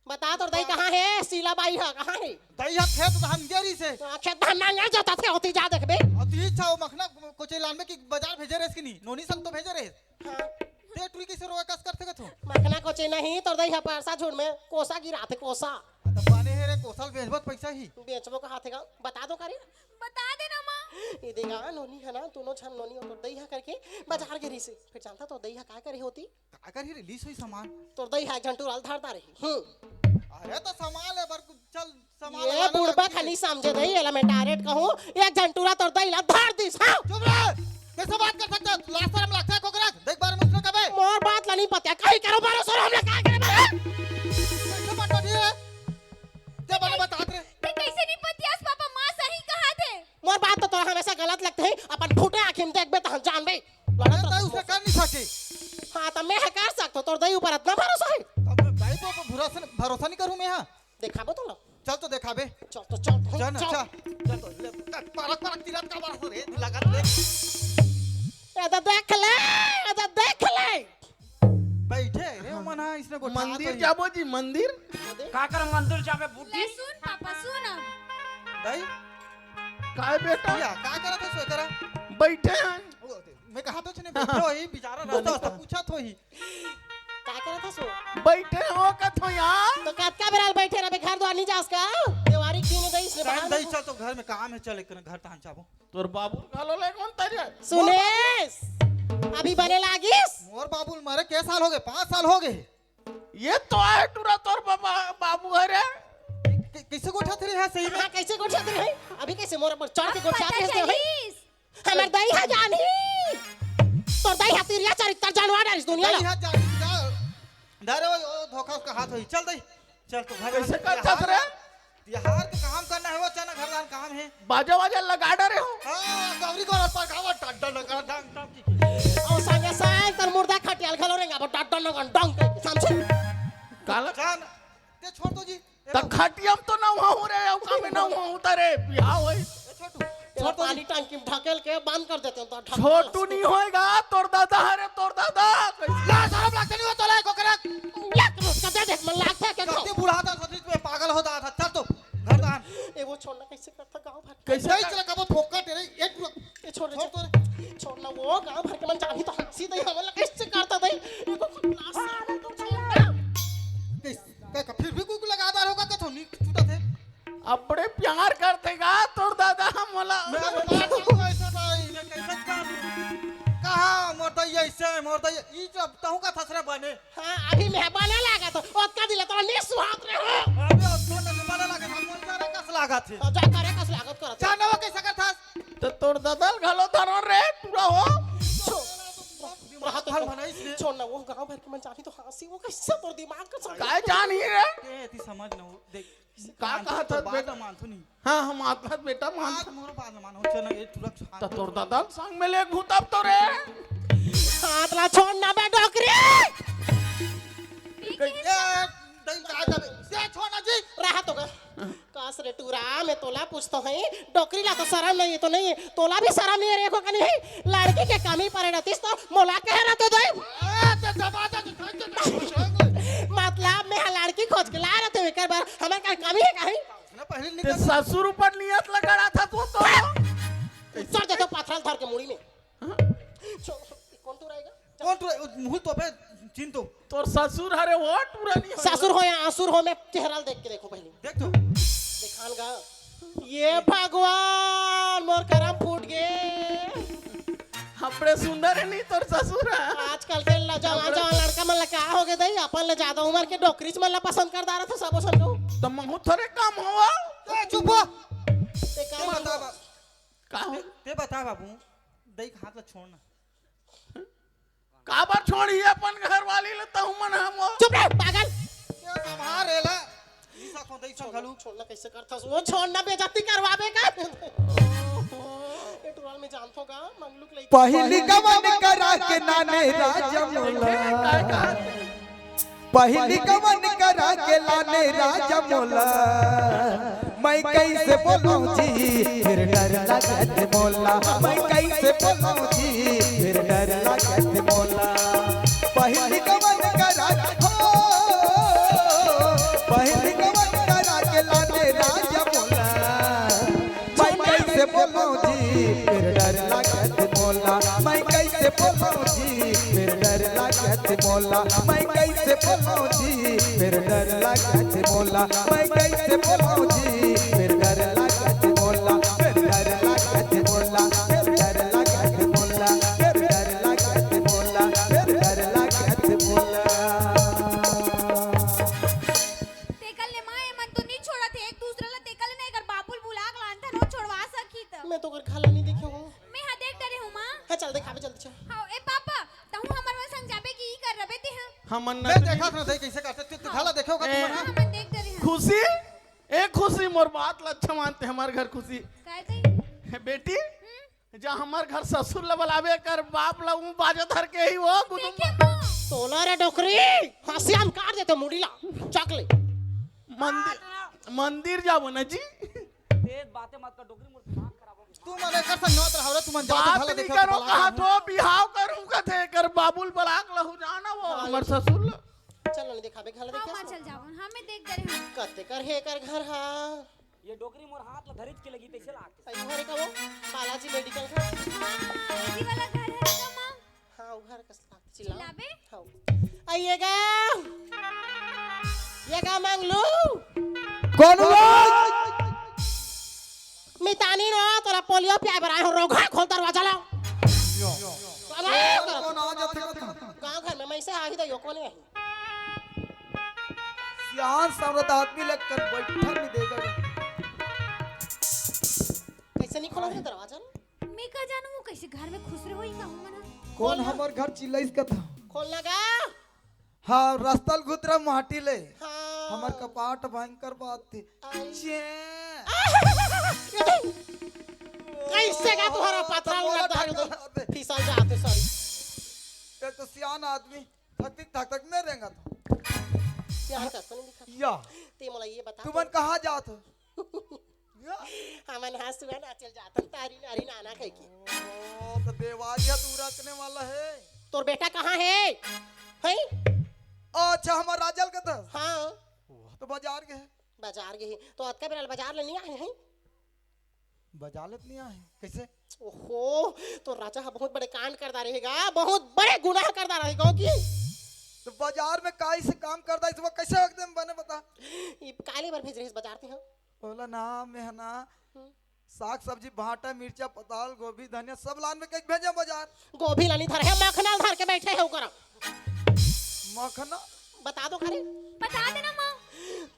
बता, तोर दई कहाँ हे? शीला बाई ह कहाँ हे? दई ह खेत धान गेरी से। हाँ, खेत धान ना जोतथे, ओती जा देखबे। अउ ती इच्छा हो मखना कोचई लानबे कि बजार भेजे रहेस कि नहीं? नोनी संग तो भेजे रहेस। हाँ। ते टुरी कइसे रोए कस करथे कथो? मखना कोचई नहीं, तोर दई ह परसा झुंड में कोसा गिराथे, कोसा। हाँ, त बने हे रे, कोसा ल बेचबो त पइसा ही। बेचबो कहाथे गा, बता दो करे। बता दे ना माँ। ये देगा, नोनी हे ना, दोनों झन नोनी अउ तोर दई ह करके बजार गेरी से। फिर जानता तोर दई ह का करे होती? का करही रे, लीस होही सामान। तोर दई ह एक झन टूरा ल धरता रही। हम्म। अरे त सामान ले बर कुछ चल, सामान ये बुड़बक ह नी समझे दई, एला मैं direct कहूँ, एक झन टूरा तोर दई ला धर दिस, हाँ? चुप रह। कइसे बात कर सकत हस? लाज सरम लागथे कोकरा? देख बार मुझे कबे। मोर बात ला नी पता, कहीं करो बारो सर हमला का करे बे? कइसे बात कर रही है? ते बने बतात रे। ते कइसे नी पतियास पापा, माँ सही कहाथे। मोर बात तो तोर हमेशा गलत लगथे, अपन फूटे आँखी में देखबे त हम जानबे। अरे, तैं उसे कर नहीं सके। हाँ, त मैं ह कर सकथों, तोर दई ऊपर अतना भरोसा हे। तब मैं दई तो, तो भरोसा, भरोसा नहीं करूँ मैं, हाँ। देखाबो तो लो। चल तो देखाबे। चल तो चल, चल ना, चल। चल। चल तो, ले, कर, परक, परक, तिरत का बड़ा रे, लगा ले। ए तो देख ले, ए तो देख ले। बइठे रे, हाँ। ओमन ह, इसने गोठा मंदिर तो ही। जाबो जी, मंदिर? का कर मंदिर जाबे, बुद्धि? ले सुन पापा, सुन अब। दई? काय बेटा? या, का करत हस, करा? बइठे हन। ओ, दे, मैं कहा तो छने बइठे होही, बिचारा रास्ता, रास्ता पूछत होही। का करत हस ओ? बइठे हों कथों यार। तो कतका बेरा ले बइठे रहिबे, घर दुवार नी जास का? देवारी की नी दई, इसने टाइम बाहर दई, में चल तो घर में काम हे, चल एक घर तहान जाबो। तोर बाबू घलो ले कौन तरिया? सुनेस, अभी बने लागिस? मोर बाबू ल मरे के साल होगे? पाँच साल होगे। ये तो आय टूरा तोर बाबा, बाबू हरे। कै-, कइसे गोठा थे रे यहाँ सही में? हाँ, कइसे गोठा थे रे? अभी कइसे मोर ऊपर चढ़ के गोठा थे रे? हमर दई ह जानही। तोर दई ह तिरिया चरित्तर जानवर हरिस दुनिया ला। दई ह जानही का? डरे वो, वो धोखा उसका हाथ होही। चल दई, चल तो घर कइसे आ। कर चल रे? तिहार के काम करना हे, वो चना घर धान काम हे। बाजा वाजा लगा डरे हो। हाँ, गौरी गौरा पर गावा, done done done done done. अउ संगे संग तोर मुर्दा खटिया ल घलो रेंगाबो, डन डन डन डन, समझे? काला? जान, ते छोड़ तो जी। त खटिया म तो नहवाहूँ रे, अउ का में नहवाहूँ त रे, बिहाव होही। ए छोटू, ए छोटू पानी जी। टंकी में ढकेल के बंद कर देते हैं तो ढक्कन छोटू से। नहीं होएगा, तोर दादा हरे, तोर दादा। ला, सरम लागथे नहीं हो तोला, कोकरा। एक रुक, कते देख, मन लागथे के गलती बुढ़ा था, सोचिस में पागल हो था, चल तो, घर तहान। ए वो छोड़ ना, कइसे करथा गाँव भर। कइसे कइसे कर- चला कबो फोकट रे, एक रुक। ए छोड़ रे, छोड़ छोड़। तो रे। छोड़ ना, वो गाँव भर के मन जानही तो हाँसी दई, हमन ला कइसे करथा दई। ए वो लाश से तो छोड़ ना। कइसे? का, का, फिर भी कुकु लगा दार होगा, कथो नी छूटत हे। अबड़े प्यार करथे गा तोर दादा ह मोला। मैं अब बात करूँ ऐसा भाई, मैं कैसे जानूँ? कहाँ मोर दई ऐसे, मोर दई, ई जब तहूँ का थसरे बने। हाँ, अभी मैं बने लागत हो, ओतका दिन ले तोला नी सुहात रहे हो। अबे ओतका दिन ले बने लागत, हम मोर करे कस लागत हे। जा करे कस लागत करत। जान वो कैसा करथस? त तोर दादा ल घलो धरो रे, टूरा हो। छो-, दिमाग रहा तो फल बनाइस रे। छोड़ ना, वो गाँव भर के मन जानही तो हाँसी, वो कैसे तोर दिमाग का समझ काय जानही रे? ए, ती समझ ना हो, देख। का मानथो कहत तो हस बात बेटा? मानथो नहीं। हाँ, हम आत हस बेटा आज मानथन। मोर बात ना मानो, चल ना, ए, टूरा छान त तोर दादा ल संग में ले घूतब तो रे। हाथ ला छोड़ ना बे डोकरी। ए, दई का करबे? ए, छोड़ ना जी। रहा तो गा। कास रे टूरा, मैं तोला पूछत हई, डोकरी ला तो सरम नहीं हे तो नहीं हे, तोला भी सरम नहीं हे रे, एको कनी हे, लड़की के कमी परे रहतिस तो मोला कहे रहते दई। ए, ते दबा दे, ते खाई के मतलब, मैं हा लड़की खोज के लाय रहते, एकर बर हमर का कमी हे कहीं? ना, पहले ते निकल। ससुर ऊपर नियत ला गड़ाथस तो। सर देखो, पथरा ल धर के मुड़ी में। हाँ? चल, कौन टूरा हे गा? कौन टूरा? मुँह तो बे, चिन तो। तोर ससुर हरे वो टूरा नहीं हो। ससुर हो या आसुर हो, मैं चेहरा ल देख के देखो पहले। देख तो। देखान गा। ये भगवान, मोर करम फूट गे। अबड़े सुंदर हे नहीं तोर ससुर ह। आजकल के ल-, जवान, अबड़े जवान लड़का मन ला का होगे दई, अपन ले ज्यादा उमर के डोकरीच मन ला पसंद कर डारथे सबो झन को। त महूँ थोरे कम होवँव। ए, चुप हो। ते का ते बता बा-, का हो? ते, ते बता बाबू, दई के हाथ ला छोड़ ना। काबर छोड़ही अपन घरवाली ल तहूँ मन ह मोर? चुप रह, पागल। ये संभार एला। ई सखो दई संग घलू। छोड़ ना, कैसे करथस? वो छोड़ ना, बेइज्जती करवाबे का? ये टुराल में जानथो का, मंगलू के लइका। पहिली गवन करा के लाने राजा मोला। पहिली गवन करा के लाने राजा मोला। मैं कैसे बोलूं जी, फिर डर लगत मोला। मैं कैसे बोलूं जी, फिर डर लगत मोला। पहिली गवन करा, हो, जी, फिर डर लागत मोला, मैं कैसे बोलूं जी, फिर डर लागत मोला, मैं कैसे बोलूं जी, फिर डर लागत मोला, मैं कैसे बोलूं जी, फिर डर लागत मोला, फिर डर लागत मोला, फिर डर लागत मोला, फिर डर लागत मोला, फिर डर लागत मोला। तेकर ले माँ, ए मन तो नी छोड़त हे, एक दूसरा ला तेकर ले ना, एकर बाबू ल बुला के लानथन, ओ छोड़वा सकही त। मैं तो ओकर घर ला नहीं देखे हूँ। मैं हा देख डरे हूँ माँ। हाँ, चल देखाबे, जल्दी चल। हाँ, ए पापा, तहूँ हमर मन संग जाबे कि ई कर रबे तेहा? हमन मैं देखा था, देख कैसे करते, तू, तू हाँ। घाला देखो का ए। तुमन, हाँ, हाँ? हमन देख डरे हन। खुशी, ए खुशी, मोर बात ला अच्छा मानते, हमार घर खुशी। काय दई? हे बेटी, हम्म? जा हमर घर ससुर ला बलाबे कर, बाप ला ऊ बाजा धर के ही वो गुदुम। देखे माँ। तोला रे डोकरी, हंसिया में काट देते मुड़ी ला, चक ले। मंदिर, मंदिर जाबो ना जी। तेज बातें मत कर, डोकरी मोर दिमाग खराब हो गया। तुमन एकर संग नत रहो रे, तुमन जाओ तो बात भला नहीं देखो करो, तो भला कहा हो। तो बिहाव करूँ कथे, कर बाबू ल बला के लहू जाना वो हाँ, हमर ले। ससुर ला। चल ना दिखाबे, घर हाँ, देखे माँ, चल जाबो। हाँ, मैं देख डरे हूँ। कते कर हे कर घर हा। ये डोकरी मोर हाथ ला धरिच के लगी, तैसे लागथे। सही घर का वो, बालाजी मेडिकल का। हाँ, इही वाला घर हे का माँ? हाँ, वो घर कस लागथे, चिल्लाओ। चिल्लाबे? हाँ। आ, ये गा, ये गा मंगलू। कौन हो? मितानी नो, तोला पोलियो पियाए बर आए हो, रोगहा, खोल दरवाजा ला। यो। अरे, कौन आ जाथे कथा? गाँव घर में मैं से आही तो यो कौन आही? सियान सामरथ आदमी लग कर बैठन नहीं देगा। कैसे नहीं खोला दरवाजा? मैं का जानू वो कैसे घर में खुसरे होई का हूँ मना। कौन खोलना। हमर घर चिल्लाइस कथा? खोलना का? हाँ, रस्तल गुतरा माटी ले। हाँ। हमर कपाट भयंकर बात थे। आई। छे। कैसे का तुम्हारा पथरा बोला लग रहा है उधर? फिसल जाते, सॉरी। ये तो सियान आदमी, थक थक थक थक नहीं रहेगा तो। सियान का तो नहीं दिखा। या। ते मोला ये बता तुमन तो। कहाँ जात हो? या। हमन हाँ सुबह ना चल जातन तारी नारी नाना कह के। ओ, तो देवारी है तू रखने वाला है। तोर बेटा कहाँ है? हैं? अच्छा, हमार राजल के तो। हाँ। वो तो बाजार गए। बाजार गए। तो अतका बेरा ले बाजार ले नहीं आए हैं? बाजार ले तो नहीं आए। कैसे? ओहो, तो राजा हा बहुत बड़े कांड करता रहेगा, बहुत बड़े गुनाह करता रहेगा कि? तो बाजार में काई से काम करता है, इसमें कैसे एकदम बने बता? ये काले बार भेज रहे इस बाजार से, हाँ? ओला ना, मैं है ना, हम्म। साग सब्जी, भाटा, मिर्चा, पताल, गोभी, धनिया सब लान में कहीं भेजा बाजार। गोभी लानी धर है, मखना धर के बैठे है ओकरा। मखना? बता दो खरे। बता देना माँ।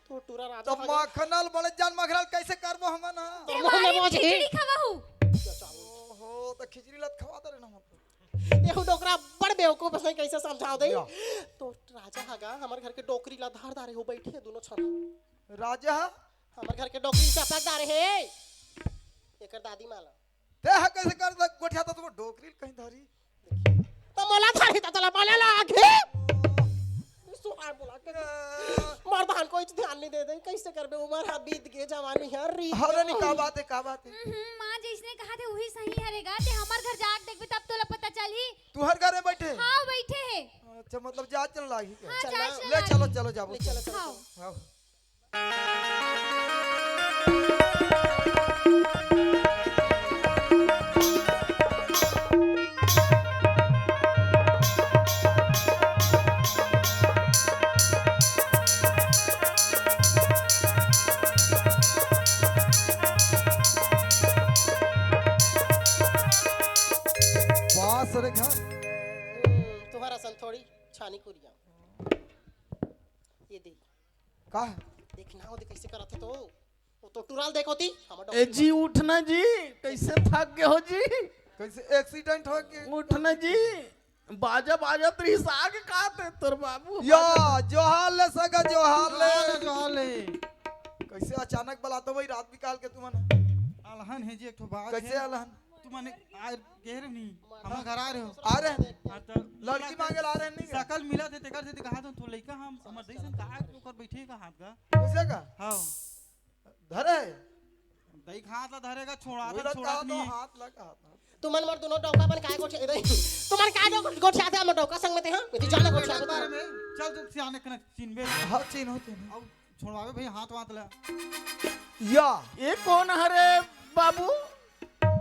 तो टूरा राजा तो हो गया। मखनल बड़े जान मखनल कैसे करबो हमन हा? ते मुँह में हमारे बोझ ही। खिचड़ी खवाहू। ओहो, तो खिचड़ी लत खवा दे रे ना हमन। एहू डोकरा बड़ बेवकूफ है, कैसे समझाओ दे? या। तो राजा हगा हमर घर के डोकरी ला धार धारे हो बैठे है दोनों छन। राजा? हमर घर के डोकरी से अपना डारे हे। एकर दादी माला। ते ह कैसे कर दे गोठिया तो तुम डोकरी कहीं धरी? तो मोला धरी तो तोला बोले ला आगे। सुहार बोला के। मर्दान कोई ध्यान नहीं दे दे, कैसे करबे? उमर हा बीत गे, जवानी हा रीत। हरे नहीं, का बात है, का बात है? हम्म, माँ जैसने कहा थे वही सही हरेगा। ते हमर घर जाके देखबे तब तोला पता चलही। तू हर घर में बैठे? हाँ, बैठे है। अच्छा, मतलब जा चल लागी क्या? हाँ, चल जा ना। चल ले लागी। चलो, चलो, जाबो। ले चलो, चलो, हाँ। चलो। हाँ। बास रे घर। हम्म, तुम्हारा सन थोड़ी छानी कुरिया। ये दे। का? देखना हो दे कैसे करत है तो। वो तो टुराल देखो ती, हम ए जी, उठना जी, कैसे थक गए हो जी? कैसे एक्सीडेंट हो गया? उठना जी, बाजा बाजत रही, साग खाते तोर बाबू। या, जोहार ले सगा, जोहार ले। जोहार ले, जोहार ले। कैसे अचानक बलातो भाई रात बिकाल के तुमन? अलहन है जी, एक ठो बात कैसे है। अलहन? तुमन आ गए रहे नहीं, हम घर आ रहे हो। आ रहे हैं? हाँ, तो लड़की मांगे ला रहे हैं नहीं क्या? सकल मिला थे, तेकर से कहा था, तो लइका हम, हमर दई सन कहा के ओकर बैठे का हाथ का। कैसे का? हाँ। धरे? दई हाथ ला धरेगा, छोड़ा वही था, तो छोड़ा कहा तो नहीं। हाथ लगा था। तुमन मोर दोनों डौका बन काय गोठिया दे? तुमन काय डौ-, गोठिया थे हमर डौका संग में ते, हाँ? मैं तो जाना गोठिया बेटा दे। बारे में, चल तू सियाने कने चिन्हबे। हाँ, चिन्हो, चिन्हो। अब छोड़वावे भैया हाथ वाथ ला। या। ये कौन हरे बाबू?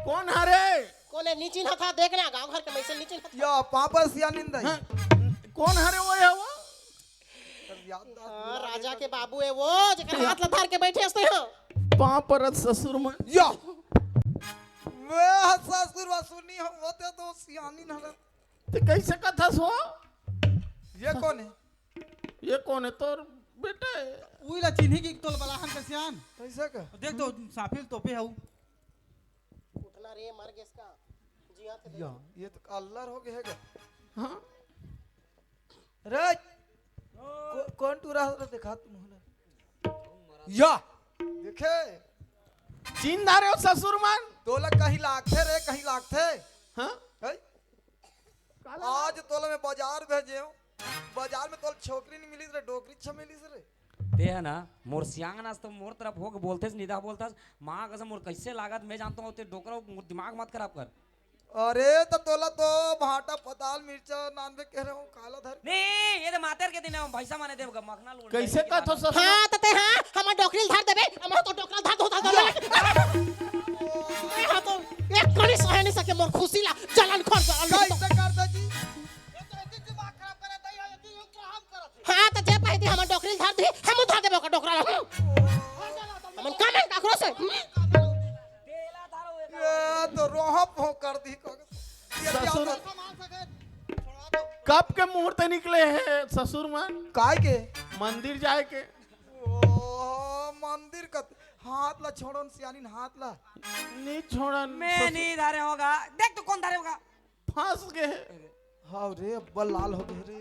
कोन हरे? कोन हे? नी चिन्हत हा, देख ना, गांव घर के मइसे नी चिन्हत हा। या पांव परत सियानिन दाई। हाँ, कोन हरे वो, हे वो? याद हाँ, राजा के बाबू हे वो, जेकर हाथ ला धर के बइठे हस तैं हा। पांव परत ससुर मन। या। वे ससुर वसुर नी होवय, वो तो सियानिन हरे। त कइसे कथस हो? ये कोन हे? ये कोन हे? तोर बेटा हे। उही ला चिन्ही कि तोला बलाहन का सियान। कइसे का? देख तो साफिल तोपे हऊ। उठना रे, मर गेस का? जिया थे या, ये तो अल्लर हो गे हे गा। हाँ। रे, को-, कोन टूरा हो रहा देखा तुम होला? या, देखे? चिन्ह डारे हो ससुर मन? तोला कहीं लागथे रे, कहीं लागथे। हाँ? हैं? काला आज तोला मैं बाजार भेजे हूँ, बाजार में तोला छोकरी नहीं मिलिस रे, डोकरी अच्छा मिलिस रे। ते हे ना, मोर सियान अस तो मोर तरफ होके बोलथस, निदा बोलथस, माँ कसम मोर कइसे लागत, मैं जानत हूँ, ते डोकरा, मोर दिमाग मत खराब कर। अरे, त तोला तो भांटा, पताल, मिर्चा, नानबे कहे रहे हूँ, काला धर। नहीं, ये तो मातर के दिन हे, भैंसा माने देव का मखना लोड कइसे कथस हो ससुर? हाँ, त ते हाँ, हमर डोकरी ल धर देबे, हमर तो डोकरा ल धर दो, धर दो। मैं हाँ तो एक कनी सहे नहीं सके मोर खुशी ला, जलन खोर, जलन खोर। कइसे कर दे जी? हाँ, त जे पहिदी हमर डोकरी ल धर दी, हम धर देबे ओकर डोकरा ला। हमन का मन काकरो से? हम्म? ये तो रोहा फोक कर दी को। ये क्या ससुर। होता? कब के मुहूर्त निकले हे ससुर मन? काय के? मंदिर जाए के। ओ, मंदिर का हाथ ला छोड़न सियानिन, हाथ ला। नहीं छोड़न मैं ससुर। नहीं धरे होगा। देख तू कोन धरे होगा। फंस गे। हाव रे, अब्बल लाल हो गे रे।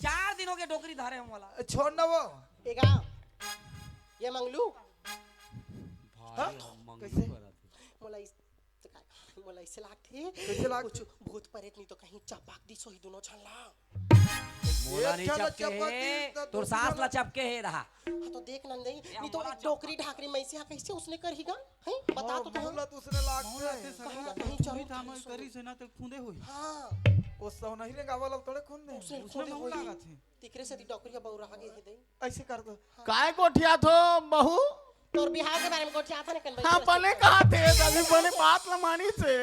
चार दिन हो गे डोकरी धरे हूँ वाला। छोड़ ना वो। एगा, ये मंगलू। भाई, हाँ? हम मंगलू कइसे? करत हे। मोला इस, मोला इसे लागथे। कइसे लागथे? कुछ भूत परेत नहीं तो कहीं चपाक दिस होही दोनों झन ला। मोला एक नहीं झन ला चपके चपाक हे, दिस, त तोर दूसरा सास ला ला चपके हे रहा। हाँ, तो देख नंदई, ए, नहीं तो हमला एक डोकरी चपका। ढाकरी मइसे हा कइसे उसने करही गा? हैं? बता हाँ, तो तैं। मोला तो उसने लागथे। मोला ते कहीं ना सगला कहीं जरूर था, मैं करिस हे ना, ते खुंदे होही। हाँ। ओ सव नहीं रे, गावा ला तोड़े खुंदे। उसने उसने खुंदे महू होही। लागत हे। तिकरे से ती डोकरी हा बउरा गे हे दई। अइसे कर दो। हाँ। काय गोठियाथो बहू? तोर बिहाव के बारे में गोठियाथन कन हाँ, बइठे बने बइठे। कहाथे, अभी बने बात ला मानिस हे।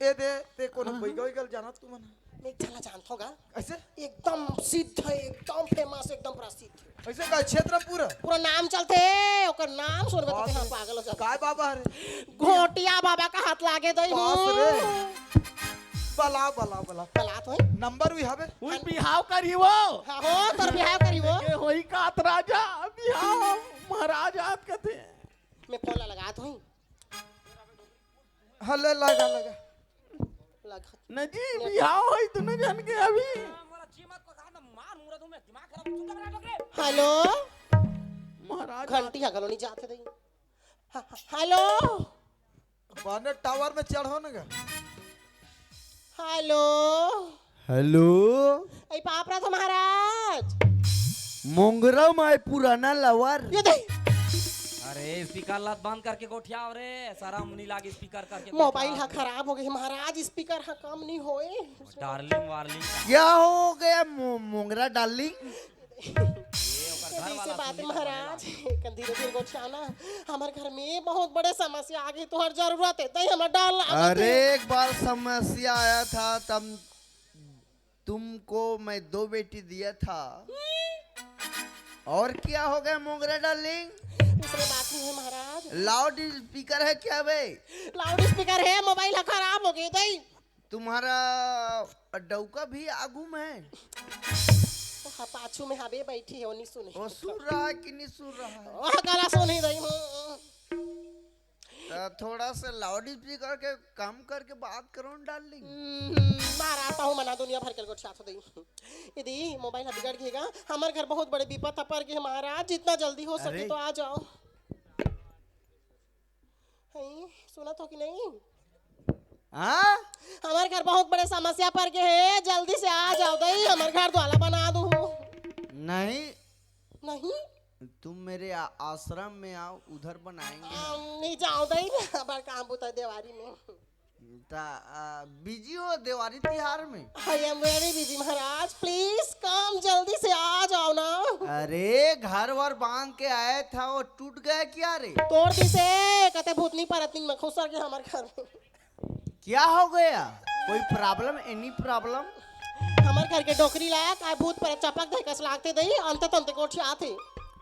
ए दे, ते कोनो हाँ। बइगा वइगा ल जानत तू मन? मैं एक झन ला जानथों गा। अइसे? एकदम सिद्ध हे, एकदम famous, एकदम प्रसिद्ध। अइसे का क्षेत्र पूरा? पूरा नाम चलथे, ओकर नाम सुनबे त बाप तेहा रे। पागल हो जाबे। काय बाबा हरे? घोटिया बाबा का हाथ लागे दई बाप हूँ। रे। बला, बला, बला। बला तो हे। नंबर भी हवे? उन बिहाव करी वो। हाँ हो, तोर बिहाव करी वो। ये होई कात राजा, बिहाव महाराज आत कथे। मैं फोन ला लगात हूँ। हले लगा, लगा। लगा। न जी, बिहाव होई दुनो झन के अभी। मोला जी मत पकड़ ना, मार मुरा दूं मैं, दिमाग खराब, चुप रह, डोकरे। हेलो। महाराज। घंटी हा घलो नहीं जाथे दई। ह-, ह-, हेलो। बने टावर में चढ़ो ना गा। हेलो। हेलो। ए पाप रहा था महाराज। मोंगरा माय पुराना लवर। ये दे। अरे स्पीकर लत बंद करके गोठियाव रे, शरम नहीं लागे स्पीकर करके मोबाइल गोठियाव हा रे। खराब हो गे महाराज, स्पीकर हा काम नहीं होए। डार्लिंग वार्लिंग। क्या हो गया मो-, मोंगरा डार्लिंग? ये ओकर घर ये वाला से बात सुनी तो महाराज, बोलेला। कन धीरे धीरे गोठियाना। हमर घर में बहुत बड़े समस्या आ गे, तोहर जरूरत हे, तई हमर डर लागत हे। अरे, एक बार समस्या आया था, तब तुमको मैं दो बेटी दिया था। और क्या हो गया मोंगरा डार्लिंग? दूसरे बात नहीं है महाराज। लाउड स्पीकर है क्या बे? लाउड स्पीकर है, मोबाइल हा खराब हो गे दई। तुम्हारा डौका भी आगू में है? हाँ, पाछू में हवे बैठी है, वो नहीं सुने। वो सुन रहा है कि नहीं सुन रहा है? वो गला सुन ही रही हूँ। तो थोड़ा सा लाउड स्पीकर के कम करके बात करो ना, डार्लिंग। हम्म, मारा पाहू मना दुनिया भर के गोठियात हो दई। यदि मोबाइल हा बिगड़ गएगा, हमारे घर बहुत बड़े विपत हा पड़ गए महाराज, जितना जल्दी हो सके अरे। तो आ जाओ। हैं, सुनत हो कि नहीं? हाँ? हमारे घर बहुत बड़े समस्या पड़ गए है, जल्दी से आ जाओ दई, हमारे घर द्वाला बना दो। नहीं। नहीं? तुम मेरे आ-, आश्रम में आओ, उधर बनाएंगे। हम नहीं जाओ दई, हमारे काम होता है देवारी में। ता, आ, बिजी हो देवारी तिहार में? I am very busy महाराज, please come, जल्दी से आ जाओ ना। अरे, घर वर बांध के आया था, वो टूट गया क्या रे? तोड़ दिसे, कते भूतनी परतनी में खुसर के हमारे घर में। क्या हो गया? कोई problem? Any problem? हमर घर के डोकरी ला काय भूत प्रेत चपक दे कस लागथे दई, अंते तंते गोठियाथे।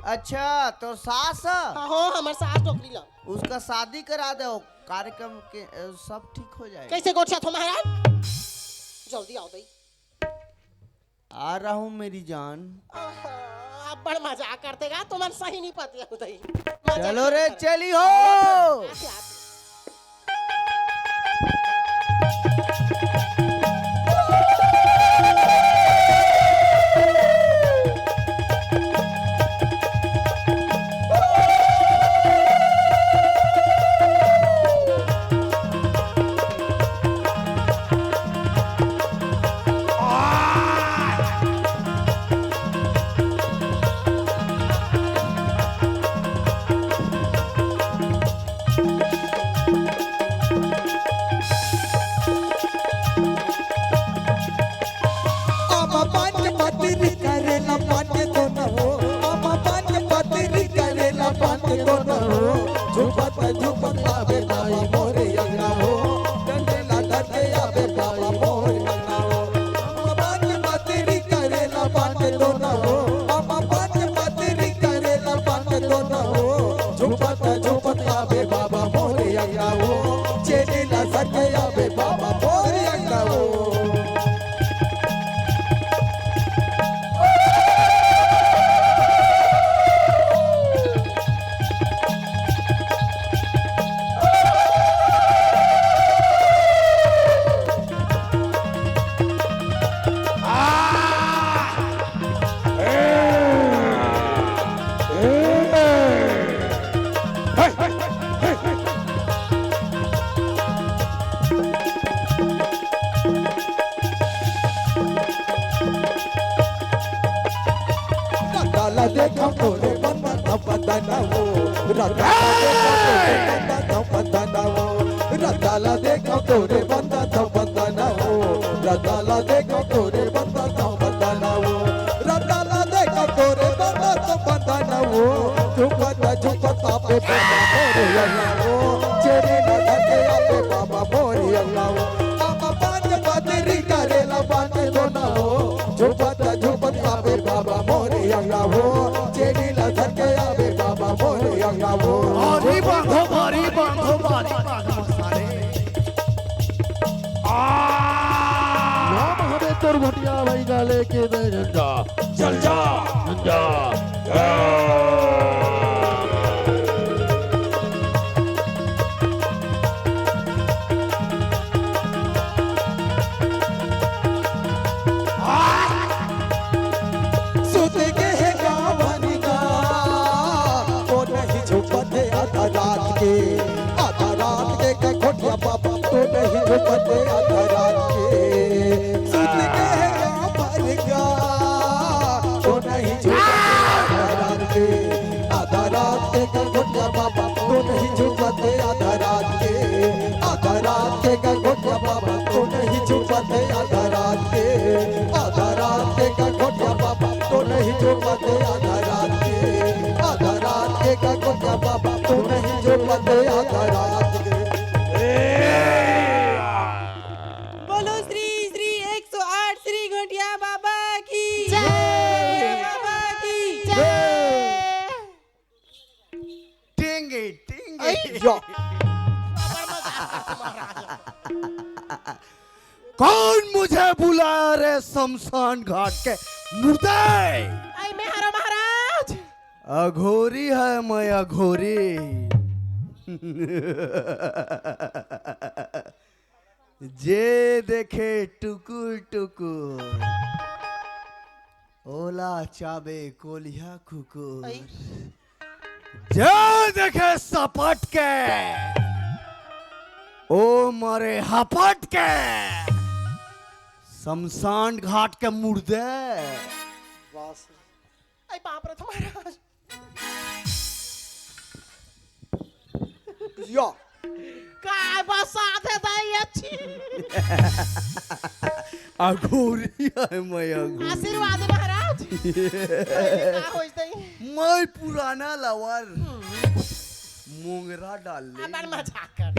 अच्छा, तोर सास ह? हाँ हो, हमर सास डोकरी ला। उसका शादी करा दो, कार्यक्रम के, अ, सब ठीक हो जाएगा। कैसे गोठियाथो महाराज? जल्दी आओ दई। आ रहा हूँ मेरी जान। आहा, अब्बड़ मजाक करथे गा, तुमन सही नहीं पतिया उदई। मजाक चलो रे, नहीं कर। चली हो। आते, आते। अब पान के पतरी करेला पान के दोना हो, अब पान के पतरी करेला पान के दोना हो, झुपत झुपत आवे बाबा मोरे अंगना हो, डंडे ला धर के आवे बाबा मोरे अंगना हो। अब पान के पतरी करेला पान के दोना हो, अब पान के पतरी करेला पान के दोना हो, झुपत झुपत आवे बाबा मोरे अंगना हो, चेरी ला धर के आवे बाबा मोरे अंगना हो। रताला देखा तोरे बंदा बदना हो, रताला देखा तोरे बंदा बदना हो, रताला देखा तोरे बंदा बदना हो, रताला देखा तोरे बंदा बदना हो, रताला देखा तोरे बंदा बदना हो, झुपत झुपत आवे बाबा मोरे अंगना हो, चेरी ला धर के आवे बाबा मोरे अंगना हो। बाबा पान के पतरी करेला पान के दोना हो, झुपत झुपत आवे बाबा मोरे अंगना हो, चेरी ला धर के आवे बाबा मोरे अंगना हो। भारी बांधो, भारी बांधो, भारी बांधो सारे। आ! नाम हमें तोर भटिया भाई का लेके दे झंडा। चल जा। झंडा। सुत के हे गाँव भर का, वो नहीं झुपत हे आधा रात के, आधा रात के का घोटिया बाबा, वो नहीं झुपत हे आधा रात के। सुत के हे गाँव भर का, वो नहीं झुपत हे आधा रात के, आधा रात के का घोटिया बाबा, वो नहीं झुपत हे आधा रात के, आधा रात के का घोटिया बाबा, वो नहीं झुपत हे आधा रात के, आधा रात के का घोटिया बाबा, वो नहीं झुपत हे आधा रात के, आधा रात के का घोटिया बाबा, वो नहीं झुपत हे आधा रात के। बोलो श्री श्री एक सौ आठ श्री घोटिया बाबा की जय। बाबा की जय। टेंगे, टेंगे। ऐ, या। कौन मुझे बुलाया रे शमशान घाट के मुर्दे? ऐ, मैं हरो महाराज। अघोरी है मैं, अघोरी। जे देखे टुकुर टुकुर, ओला चाबे कोलिहा कुकुर। ऐ। जे देखे सपट के, ओ मरे हपट के। शमशान घाट के मुर्दे। बस। ऐ बाप रे, महाराज। या। काय बसात हे दाई अच्छी। अघोरी है मैं अघोरी। आशीर्वाद महाराज। का होइस दाई? मैं पुराना लवर। हम्म। मोंगरा डाल ले। अपन मजाक कर।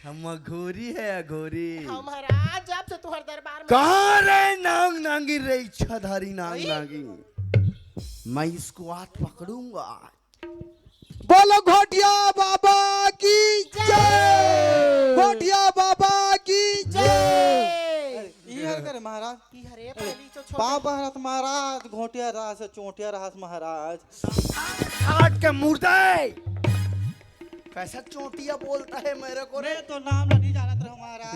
हम अघोरी है, अघोरी। हाँ महाराज, जब से तुम्हारे दरबार में कहाँ रे नांग नांगी रे, इच्छाधारी नांग नांगी। मैं इसको हाथ पकड़ूंगा। बोलो घोटिया बाबा की जय। घोटिया बाबा की जय। जय। ई हर करे महाराज। ई हरे पहली जो छोटे पाँव पहरत महाराज, घोटिया रहस, चोटिया रहस महाराज। घाट के मुर्दे। कैसा चोटिया बोलता है मेरे को रे? मैं तो नाम नहीं जानत रहूं महाराज।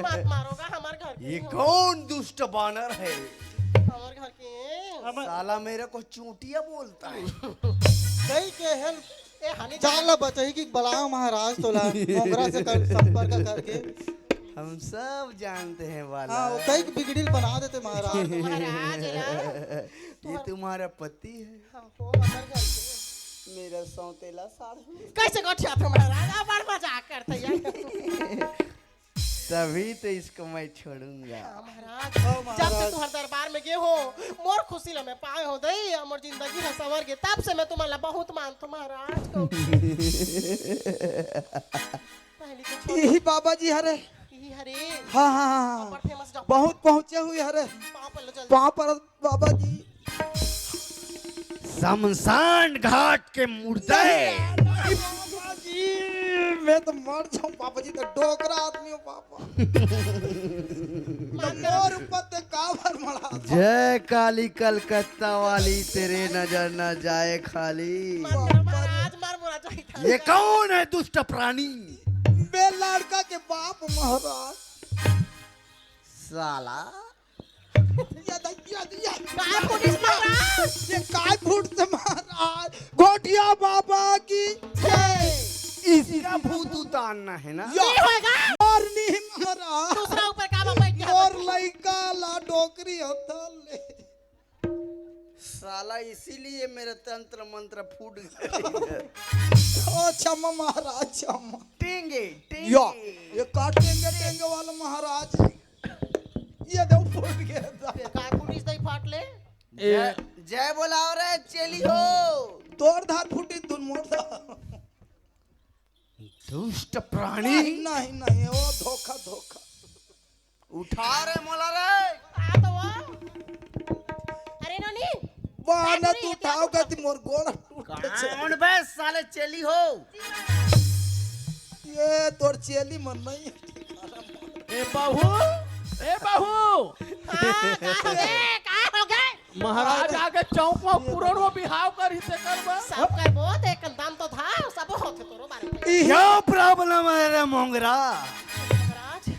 मत मारोगा, हमारे घर के ये हो। कौन दुष्ट बानर है? हमारे घर के। हम साला मेरे को चोटिया बोलता है। सही के हेल ए, हानि जान ला बचाई कि बलाओ महाराज तोला मोंगरा से कर, संपर्क करके। हम सब जानते हैं बाला। हाँ, वो कई बिगड़िल बना देते महाराज। महाराज यार। ये तुम्हारा पति है। हाँ, वो हमारे घर के। मेरा सौतेला साढ़ू। कैसे गोठिया थे महाराज? अब बड़ मजाक करते यार। तभी तो इसको मैं छोड़ूंगा। हाँ, महाराज, हाँ, जब से महाराज। तुम्हारे दरबार में गए हो, मोर खुशी ला मैं पाए हो दई, मोर जिंदगी है संवर गे, तब से मैं तुम्हारा बहुत मानतो महाराज को। पहली तो छोड़। यही बाबा जी हरे। यही हरे। हाँ, हाँ, हाँ, हाँ। ऊपर फेमस डॉक्टर। बहुत पहुँचे हुए हरे। पाँव पर लो जल्दी। पाँव पर बाबा जी। शमशान घाट के मुर्दे। बाबा जी, मैं तो मर जाऊं बाबा जी, तो डोकरा आदमी हो बाबा। तो मोर ऊपर ते काबर मड़ा। जय काली कलकत्ता वाली, तेरे नजर न जाए खाली। मत करो महाराज, मार मुरा जाए। ये कौन है दुष्ट प्राणी? बे लड़का के बाप महाराज। साला। या दा, या दा, या। काय पुलिस महाराज? ये काय फूट से महाराज? घोटिया बाबा की जय। इसका भूत उतारना है ना? या। नहीं होगा। और नहीं महाराज। दूसरा ऊपर का बैठ गया? और लइका ला डोकरी हथल ले। साला इसीलिए मेरा तंत्र मंत्र फूट गया। ओ क्षमा महाराज, क्षमा। टेंगे, टेंगे। या, ये का टेंगे, टेंगे वाला महाराज। ये दो फूट गया था। का कुटिस दई फाट ले? जय, जय बोलाओ रे चेली हो। तोर धार फूटी तुन मोर धार। दुष्ट प्राणी। नहीं, नहीं, नहीं, वो धोखा, धोखा। उठा रे मोला रे। आ तो वो। अरे नोनी। वाह, ना तू उठाओ का ती मोर गोड़ टूट गया। कौन बे साले चेली हो? ये तोर चेली मन नहीं। ए बहू, ए बहू। हाँ, का हो गए? का हो गए? महाराज आगे चौक में पूरण वो बिहाव कर ही से करबा। सब करबो, ते कंदाम तो था, सब होते तोरो बारे में। यो problem है रे मोंगरा। महाराज,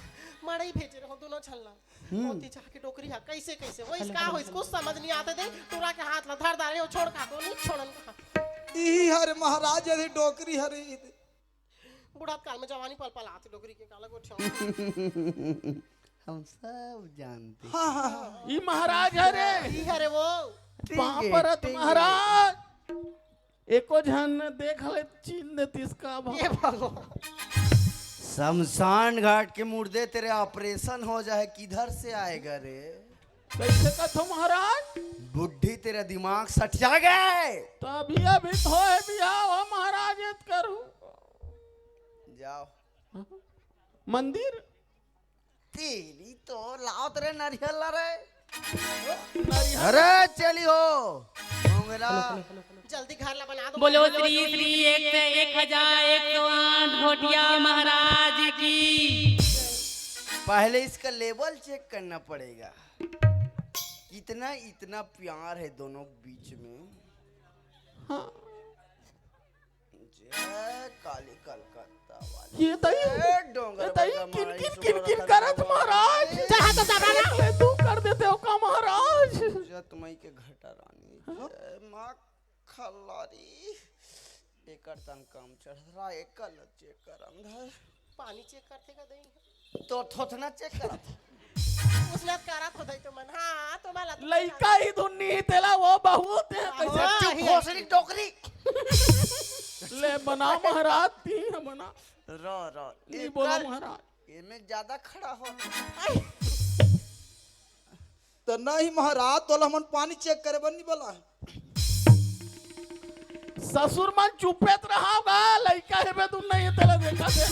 मड़ई भेजे रहो दोनों छल्ला। हम्म। मोती चाह के डोकरी हा, कैसे, कैसे? वो इसका हो, इसको समझ नहीं आते दे। टूरा के हाथ ला धर डारे हो, छोड़ का तो नहीं छोड़न का। ई हरे महाराज, अरे डोकरी हरे। बुढ़ात काल में जवानी पल पल आती डोकरी के काला गोठिया। हम सब जानते हैं। हाँ, हाँ, हाँ। ई महाराज हरे। ई हरे वो। पाँव परत महाराज। एको झन देख ले, चीन दे तिसका बा। ये भगवान। शमशान घाट के मुर्दे तेरे operation हो जाए, किधर से आएगा रे? कैसे कथो महाराज? बुद्धि तेरा दिमाग सठिया गया है। तो अभी, अभी तो है बिहाव, हम महाराज एत करू। जाओ। मंदिर? तेरी तो लाओ तेरे नरियल ला रे। नरियल। अरे चली हो। मोंगरा। जल्दी घर ला बना दो। बोलो श्री श्री एक से एक हजार एक सौ आठ घोटिया महाराज की। पहले इसका level check करना पड़ेगा। कितना, इतना प्यार है दोनों के बीच में। हाँ। जय काली कलकत्ता वाली। ये तई, जय डोंगर ये तई, बंगा किन, माई किन, किन, किन सुंदर करत रतन महाराज? महाराज। चाहे तो दबा ना। ले तू कर देते हो का महाराज? जत मई के घटा रानी। हाँ? जय माँ खल्लारी। एकर तन काम चढ़ रहा, एकर ल check कर अंदर। पानी check करते का दई? तो थोथना check करत। उसने करत हो दई तो मन, हाँ, तो मला तो लइका ही धुन नहीं तेला वो बहुत है, हाँ, कैसे? हाँ, चुप, ही भोसड़ी है। डोकरी। ले बना महाराज, ती है बना। रो, रो। नहीं बोला एकर महाराज। एमे ज्यादा खड़ा हो। तो नहीं महाराज, तोला हमन पानी check करे बर नहीं बोला है। ससुर मन चुपेत रहा गा, लइका हेबे तुम नहीं तेला देखा दे।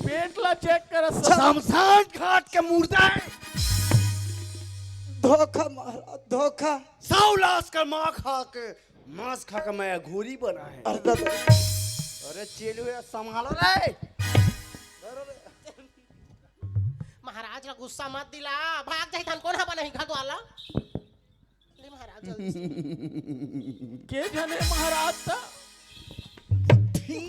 पेट ला चेक कर। शमशान घाट के मुर्दा है। धोखा महाराज, धोखा। सौ लाश का माँ खा के, मांस खा के मैं अघोरी बना है। अरे दादा। अरे चेलू यार, संभालो रे। महाराज ला गुस्सा मत दिला, भाग जाई तन कोन हा बनाही घर द्वार ला। ले महाराज, जल्दी से। के जाने महाराज था? बुद्धि।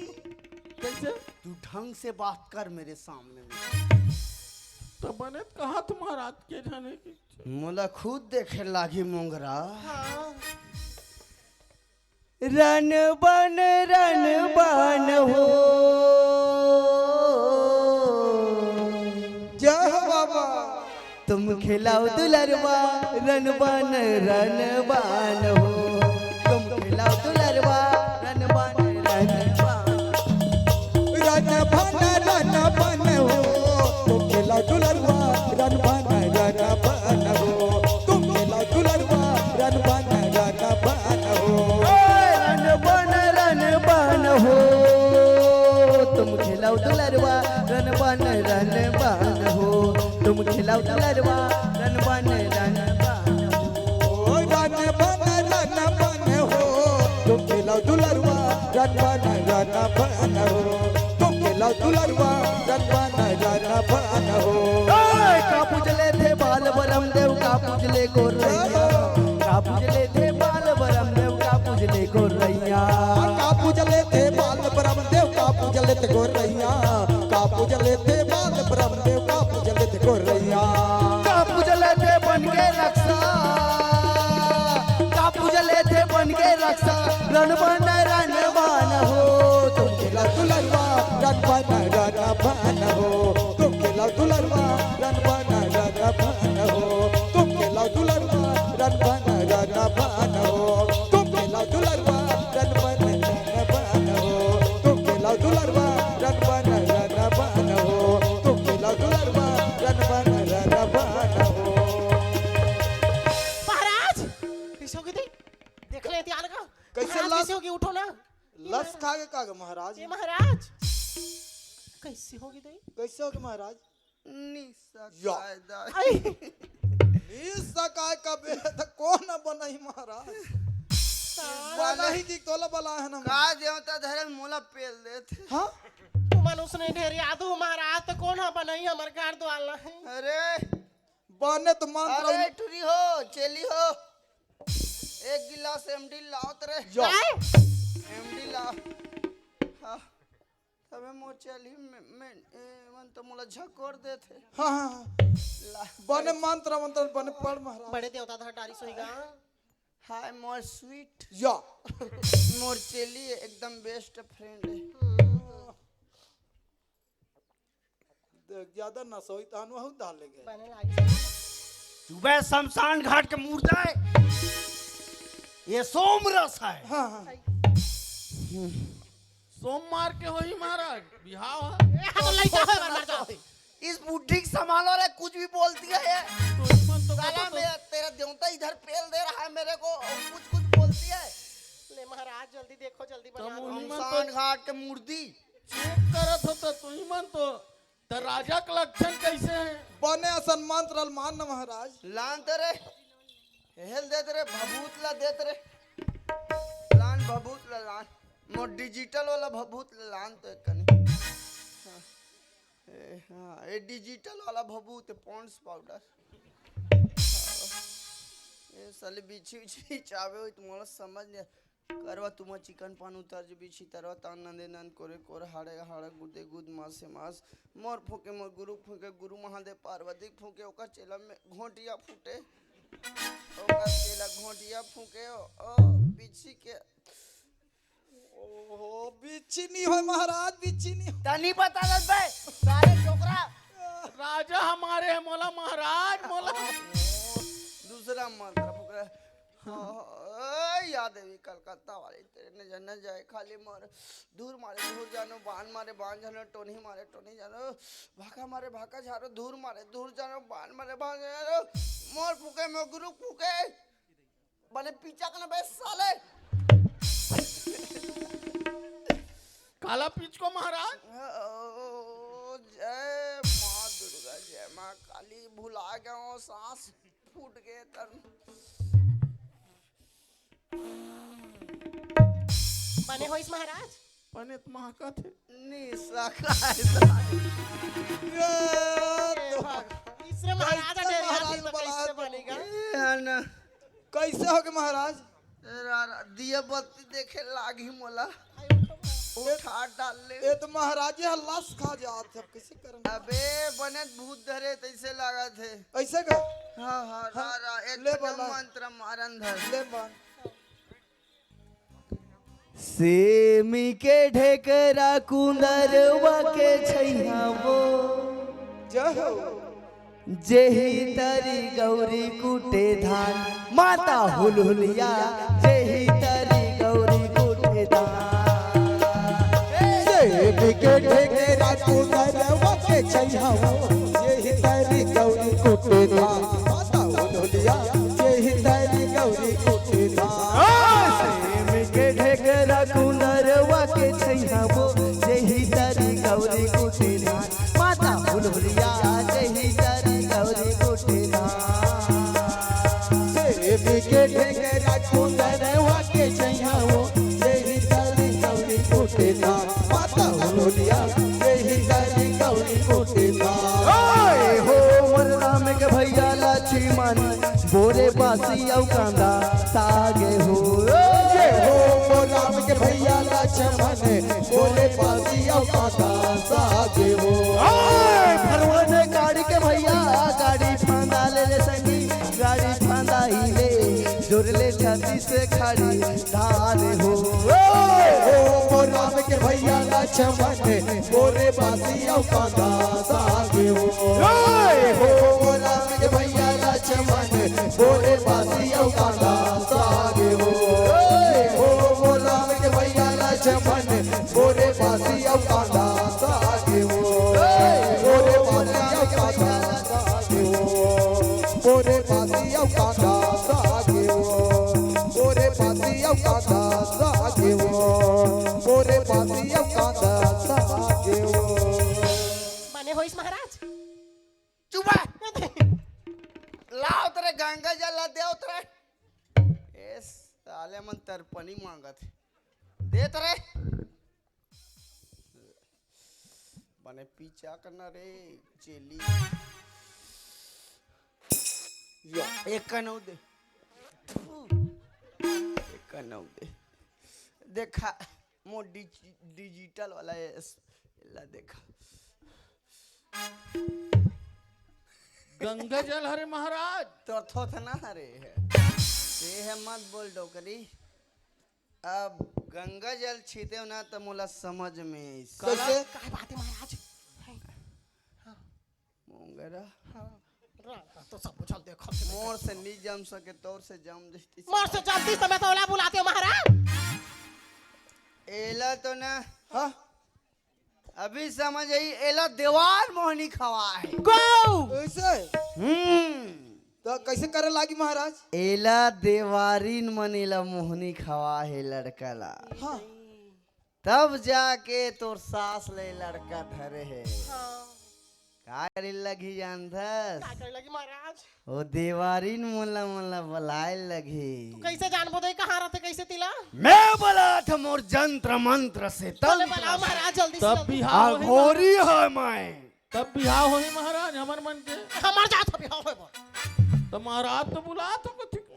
कैसे? तू ढंग से बात कर मेरे सामने में। तो बने कहा तुम्हारा के जाने की? मोला खुद देखे लागी मोंगरा। हाँ। रन बन, रन बन हो। जय हो बाबा। तुम खिलाओ दुलरवा, रन बन, रन बन हो। तुम खिलाओ दुलरवा, रन बन, रन बन। रन बन, रन बन हो। तुम खिलाओ दुलरवा, रन बन, रन बन हो। तुम खिलाओ दुलरवा, रन बन, रन बन हो। ए, रन बन, रन बन हो। तुम खिलाओ दुलरवा, रन बन, रन बन हो। तुम खिलाओ दुलरवा, रन बन, रन बन हो। ओ रन बन, रन बन हो। तुम खिलाओ दुलरवा, रन बन, रन बन हो। तुम खिलाओ दुलरवा, रन बन, रन बन हो। ए, का पूजले थे बाल बरम देव, का पूजले गोरैया। का पूजले थे बाल बरम देव, का पूजले गोरैया। का पूजले थे बाल बरम देव, का पूजले थे गोरैया। का पूजले थे बाल बरम देव, का पूजले थे गोरैया। का पूजले थे बन के रक्षा, का पूजले थे बन के रक्षा। रन बन, रन बन हो। तुम खिलाओ दुलरवा, रन बन, रन बन हो। तुम खिलाओ दुलरवा, रन बन, रन बन हो। तुम खिलाओ दुलरवा, रन बन, रन बन हो। तुम खिलाओ दुलरवा, रन बन, रन बन हो। तुम खिलाओ दुलरवा, रन बन, रन बन हो। तुम खिलाओ दुलरवा, रन बन, रन बन हो। महाराज, कैसे हो गई थी? देख ले ध्यान का। कैसे महाराज, लस-, कैसे हो गई? उठो ना। लस खा के का गे महाराज? ये महाराज, कैसे हो गई थी? कैसे हो गए महाराज? निशा या। कायदा। आई। निशा काय का बे, त कोन बनाई महाराज? साला। बनाई की तोला बला है ना। का देवता धरे मोला पेल देथे। हाँ? तुमन उसने ढेर याद हो महाराज, त कोन हा बनाई हमर घर द्वार ला है? अरे। बने तो मंत्र अरे उन- टुरी हो, चेली हो। एक गिलास एमडी लाओ त रे। या। काय? एमडी ला। हाँ। तबे मोर चेली में, में, ए, मन तो मोला झकोर देथे। हाँ, हाँ, हाँ। ला। बने मंत्र, मंत्र बने पढ़ महाराज। बड़े देवता धर डारी सोईगा। हाय मोर स्वीट। या। मोर चेली एकदम बेस्ट फ्रेंड है। देख, ज्यादा नशा होई तहन वहू डाल ले गए। बने लागे। सुबह शमशान घाट के मुर्दा है। ये सोम रस है। हाँ, हाँ। सोमवार के होही महाराज, बिहाव है। ए, हाँ, तो लइका होय बर मर जाओ। इस बुढ़ी को संभालो रे, कुछ भी बोलती है ये। तो इमन तो साला बता तो। मैं, तेरा देवता इधर पेल दे रहा है मेरे को, और कुछ कुछ बोलती है। ले महाराज, जल्दी देखो, जल्दी तो बना दो। मुनि मन तो शमशान घाट के मुर्दी। चेक करत हो तो तुही मन तो, त राजा के लक्षण कैसे है? बने असन मंत्र ल मान न महाराज। लान त रे, हेल देत रे, भभूत ला देत रे। लान भभूत ला लान। मोर डिजिटल वाला भभूत ला लान तो एक कनी। हाँ। ए, हाँ, ए डिजिटल वाला भभूत, पॉन्ड्स पाउडर। ए साले बिच्छी उच्छी चाबे होई त मोला समझ नहीं। करवा तुमा चिकन पान उतर जो बिच्छी तरवा तान नंदे नंद कोरे कोर हाड़े हाड़ गुदे गुद मासे मास। मोर फूके मोर गुरु फूके गुरु महादेव पार्वती फूके ओकर चेला में घोंटिया फूटे। ओकर चेला घोंटिया फूके ओ, ओ बिच्छी के। ओहो, बिच्छी नहीं होय महाराज, बिच्छी नहीं होय। तनी बता दे बे, सारे डोकरा। राजा हमारे है मोला महाराज, मोला। दूसरा मंत्र फूके। हाँ, ए, या देवी कलकत्ता वाली, तेरे नजर न जाए, खाली मारे, धूर मारे, धूर जानो, बाण मारे, बाण जानो, टोनी मारे, टोनी जानो, भाका मारे, भाका झारो, धूर मारे, धूर जानो, बाण मारे, बाण जानो, मोर फूके, मोर गुरु फूके। बने पीछा के ना बे साले। काला पीछ को महाराज। ओ, जय माँ दुर्गा, जय माँ काली, भुला गया हूँ, सांस फूट गए तन। बने होइस महाराज? बने त महकत हे। निशा का हे साले। ए, ए, तो भग-, इसने महाराज कैसे ने यहाँ महाराज दिन में बुला कैसे तो बनेगा? ए, है ना। कैसे हो गए महाराज? ए, रा-, रा-, दिया बत्ती देखे लागी मोला। उठा डाल ले। ए तो महाराज ये लस खा जात हे, अब कैसे करन? अबे बने भूत धरे तैसे लागत हे। ऐसे का? हाँ, हाँ, रा-, हाँ, रा-, एक ले ठन बला। मंत्र मारन धर। ले मार। सेमी के ढेकरा कुंदरवा के छैया वो। जय हो। जेही तरी गौरी कुटे धान, माता हुलहुलिया, जेही तरी गौरी कुटे धान। सेमी के ढेकरा कुंदरवा के छैया वो, जेही तरी गौरी कुटे धान, माता हुलहुलिया, जेही तरी गौरी कुटे धान। सेम के ढेकरा कुंदरवा के छैया वो, जेही तरी गौरी कुटे धान। माता हुलहुलिया, जेही तरी गौरी कुटे धान। सेम के ढेकरा कुंदरवा के छैया वो, जेही तरी गौरी कुटे धान। माता हुलहुलिया, जेही तरी गौरी कुटे धान। ओए हो मोर राम के भैया लक्ष्मण, बोरे बासी अउ कांदा सागे हो। ये हो मोर राम के भैया लक्ष्मण, बोरे बासी अउ कांदा सागे हो। ओए भरवन गाड़ी के भैया, गाड़ी फांदा ले ले संगी, गाड़ी फांदा ही ले, जोर ले छाती से खाड़ी धान हो। ओ मोर राम के भैया लक्ष्मण, बोरे बासी अउ कांदा सागे हो। ओ मोर राम के भैया लक्ष्मण, बोरे बासी अउ कांदा सागे हो। ओ मोर राम के भैया लक्ष्मण, बोरे बासी अउ कांदा सागे हो। बोरे बासी अउ कांदा सागे हो। बोरे बासी अउ कांदा सागे हो। बोरे बासी अउ कांदा सागे हो। बोरे बासी अउ कांदा सागे हो। बने होइस महाराज? चुप रह। लाव तरे गंगा जल ला देव तरे। ए साले मन तरपनी मांगत हे। दे तरे। बने पीछा करना रे, चेली। या, एक का नौ दे। एक का नौ दे। देखा, मोर डिजि-, डिजिटल वाला है, इस-, ला देखा। गंगा जल हरे महाराज। तोर थोथना हरे है। ये है मत बोल डोकरी। अब गंगा जल छीते हो ना तो मोला समझ में आइस। कैसे? काय बात है महाराज? मोंगरा। हाँ, रा-, रा-, तो सब उछल दे, खप से मोर से नहीं जम सके, तोर से जम जैती। मोर से जमतीस तो मैं तो ओला बुलाते हो महाराज। एला तो ना। हाँ? अभी समझ आई, एला देवार मोहनी खवा है। गौ! ऐसे? हम्म। तो कैसे करे लागी महाराज? एला देवारिन मन एला मोहनी खवा है लड़का ला। हाँ। तब जाके तोर सास ले लड़का धरे है। हाँ। का करे लगही जानथस? का करे लगही महाराज? ओ देवारिन मोला, मोला बलाए लगही। तू कैसे जानबो दे कहाँ रहते, कैसे तिला? मैं बलात मोर जंत्र मंत्र से तंत्र से। बलाओ महाराज, जल्दी से तब जल्दी। बिहाव होही अघोरी महाराज। है मैं। तब बिहाव होही महाराज, हमर मन के। हमर जात बिहाव होय बर। तो महाराज तो बुलात हो कथी को?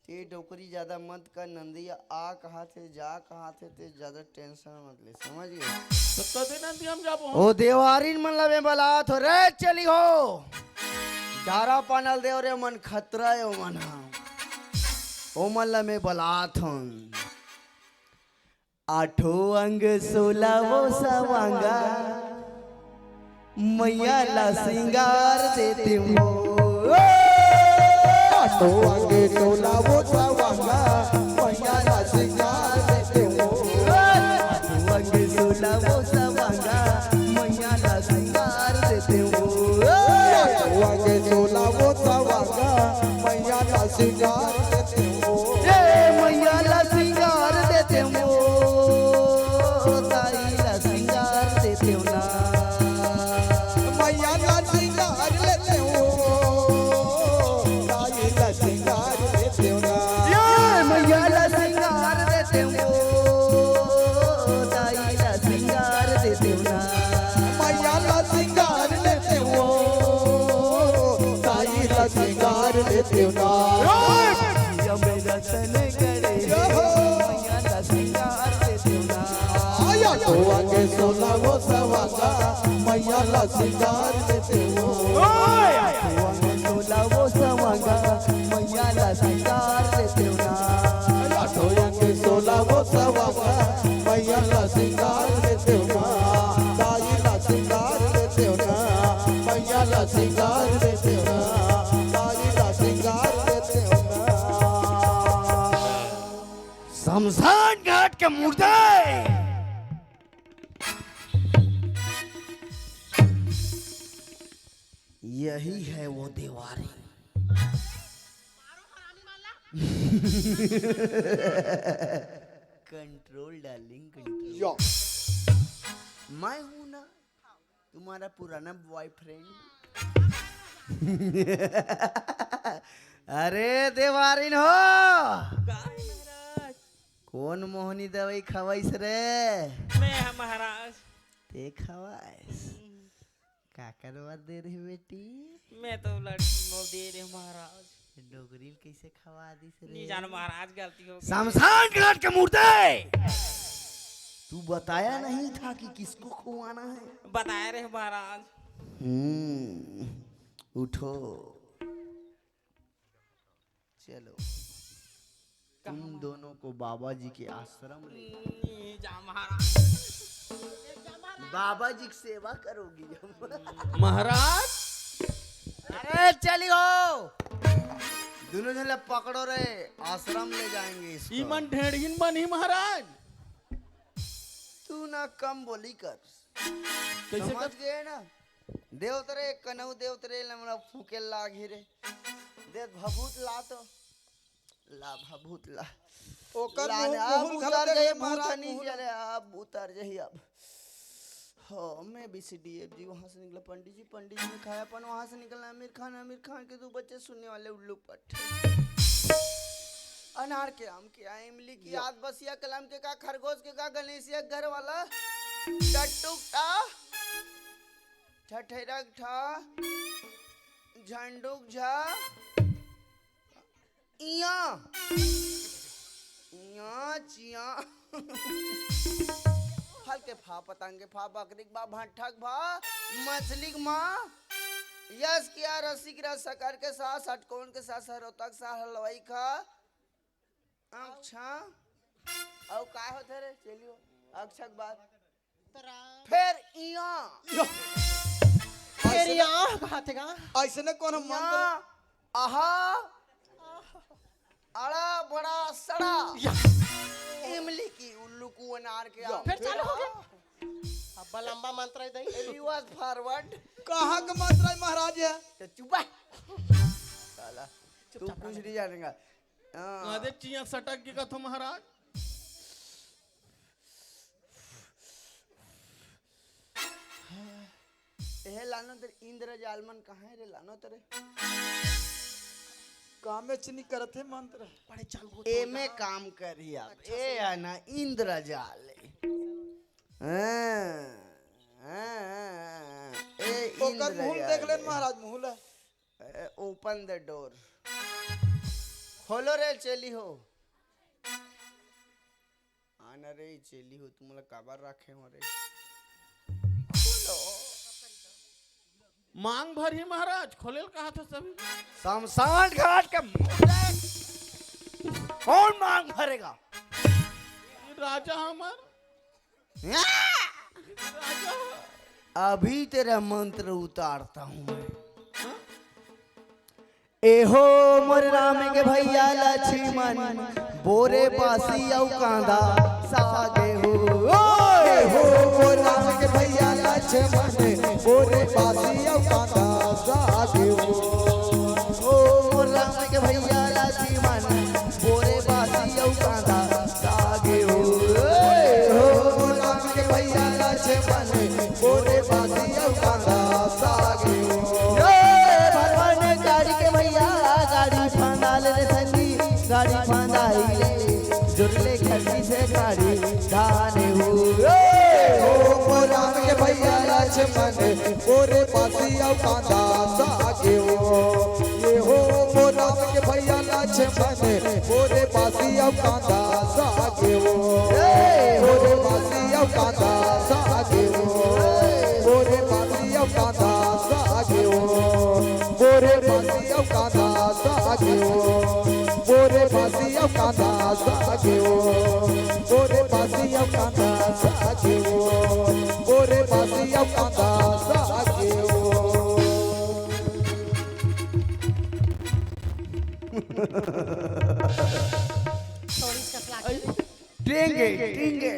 ते डोकरी ज्यादा मत कर, नंदिया आ कहाथे, जा कहाथे, ते ज्यादा टेंशन मत ले, समझ गए? तो कदे नंदिया हम जाबो हम? ओ देवारिन मन ला मैं बलात हो रे, चली हो। डारा पानल देव रे मन खतरा है ओ मन हा। ओ मन ला मैं बलात हूँ। आठों अंग सोला वो सवांगा, मैया ला सिंगार देते हो। आठों अंग सोला वो सवांगा, मैया ला सिंगार देते हो। आठों अंग सोला वो सवांगा, मैया ला सिंगार देते हो। आठों अंग सोला वो सवांगा, मैया ला सिंगार देते हो। ए मैया ला सिंगार देते हो, ताई ला सिंगार देते हो ना। मैया ला सिंगार लेते हो, ताई ला सिंगार देते हो ना। ए मैया ला सिंगार देते हो, ताई ला सिंगार देते हो ना। मैया ला सिंगार लेते हो, ताई ला सिंगार लेते हो ना। या मेरा तन गड़े, मैया ला सिंगार देते हो ना। आया तो आगे सोला वो सवांगा, मैया ला सिंगार लेते हो। सोला वो सवांगा, मैया ला सिंगार देते हो ना। लाठोया के सोला वो सवांगा, मैया ला सिंगार देते हो ना। ताई ला सिंगार देते हो ना, मैया ला सिंगार देते हो ना, ताई ला सिंगार देते हो ना। शमशान घाट के मुर्दे। यही है वो Dewari. Control darling, control. Yo. मैं हूं ना तुम्हारा पुराना बॉयफ्रेंड। अरे देवारिन हो, का है महाराज? कौन मोहनी दवाई खवाइस रे? मैं है महाराज। ते खवाइस? हम्म। काकर बर दे रहे बेटी? मैं तो लड़की मोर दे रहे महाराज। डोकरी ल कइसे खवा दिस रे? नहीं जानो महाराज, गलती हो गई। शमशान घाट के मुर्दे। तू बताया नहीं था कि किसको खुआना है? बताया रहे महाराज। हम्म, उठो। चलो, तुम दोनों को बाबा जी के आश्रम ले। नहीं जा महाराज। बाबा जी की सेवा करोगी हम। महाराज। अरे चली हो, दोनों जने पकड़ो रे, आश्रम ले जाएंगे इसको। ई मन ढेड़गिन बनी महाराज। तू ना कम बोली कर। कैसे समझ कर? गए ना? देवत रे, कनऊ देवत रे, लमड़ा फूके लागी रे। दे भभूत ला तो। ला भभूत ला। ओकर ला मुंह, ना, अब मुंह उतर घलो जाही, देख ले महाराज, भूतनी मुंह। जले, अब उतर जाही अब। हाँ, मैं B C D F G वहां से निकला, पंडित जी, पंडिट जी ने खाया पान, वहां से निकलना आमिर खान, आमिर खान के दो बच्चे सुनने वाले उल्लू पट। अनार के, आम के, आ इमली की, या। आद बसिया कलम के का, खरगोश के का, गणेशिया घर वाला, टट्टुक टा, ठठैरक ठा, झंडुक झा, इया, इया, चिया। फल के फा, पतंग के फा, बकरी के बा, भट्ठा के भा, मछली के मा, यस किया, रस्सी किया, सकर के सा, षटकोण के सा, सरोता के सा, हलवाई खा, अच्छा, अउ का होथे रे? चलियो, अक्षक बात। फेर इया। यो। फेर अइसने, इया कहाथे का? अइसने कोनो मंत्र? इया, आहा, अड़ा, बड़ा, सड़ा। या। इमली की उल्लू को अनार के या। आम फेर के चालू हो आम। गया। अब्बा लंबा मंत्र है दई। Reverse forward। कहाँ का मंत्र है महाराज ये? तो चुप है। साला, तू चुपचाप कुछ नहीं जानेगा। हाँ। आधे चिया सटक के कथो महाराज। एहे लानो तेरे इंद्रजाल मन कहाँ है रे लानो तेरे? काम में चनी करत है मंत्र। बड़े चालू हो एमे काम करी आप। अच्छा ए से। है ना इंद्रजाल। हाँ, हाँ, हाँ, हाँ। ए ओकर मुहुल इंद्रजाल देख ले है। महाराज, मुहुल है। ए, open the door। खोलो रे चेली हो। आना रे चेली हो, तुमला काबर राखे हो रे? खोलो। मांग भरही महाराज, खोलेल कहा था सभी। शमशान घाट के मुर्दे कौन मांग भरेगा? ये राजा हमार। अभी तेरा मंत्र उतारता हूँ मैं। एहो मोर राम के भैया लक्ष्मण, बोरे बासी अउ कांदा सागे हो। एहो मोर राम के भैया लक्ष्मण, बोरे बासी अउ कांदा सागे हो। ओ मोर राम के भैया लक्ष्मण, ताल रे संगी, गाड़ी बांधाई ले, जुरले खड़ी से गाड़ी धाने हो। ए हो मोर राम के भैया लक्ष्मण, मोरे बासी अउ कांदा सागे हो। ए हो मोर राम के भैया लक्ष्मण, मोरे बासी अउ कांदा सागे हो। ए मोरे बासी अउ कांदा सागे हो। मोरे बासी अउ कांदा सागे हो। मोरे बासी अउ कांदा सागे हो। मोरे बासी अउ कांदा सागे हो। मोरे बासी अउ कांदा सागे हो। मोरे बासी अउ कांदा सागे हो। थोड़ी कस लागे। टेंगे, टेंगे।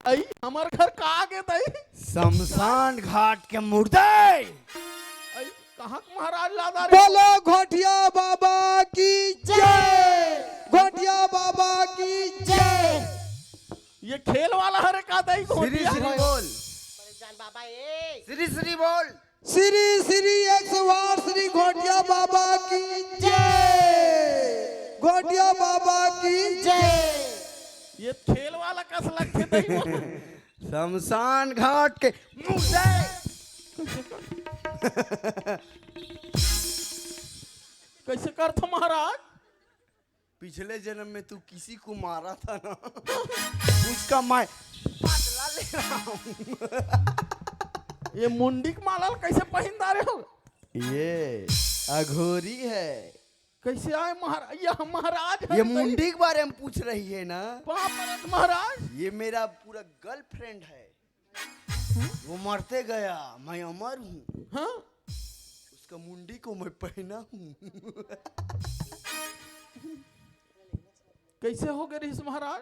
आई, हमर घर का आगे दाई? शमशान घाट के मुर्दे। आई, कहाँ के महाराज लादा रे? बोलो घोटिया बाबा की जय। घोटिया बाबा की जय। ये खेल वाला हरे का दाई श्री घोटिया? श्री बोल। परेशान बाबा ए। श्री श्री बोल। श्री श्री एक सौ आठ श्री घोटिया बाबा की जय। घोटिया बाबा की जय। ये खेल वाला कस लगथे दाई? शमशान घाट के मुर्दे। कैसे करथो महाराज? पिछले जन्म में तू किसी को मारा था ना, उसका मैं बदला ले रहा हूँ। ये मुंडी के माला ल कैसे पहिन डारे हो? ये अघोरी है। कैसे आए महाराज? ये महाराज है ये भाई। मुंडी के बारे में पूछ रही है ना? बाप रे महाराज। ये मेरा पूरा गर्लफ्रेंड है। वो मरते गया, मैं अमर हूँ। हाँ? उसका मुंडी को मैं पहना हूँ। कैसे हो गए रहीस महाराज?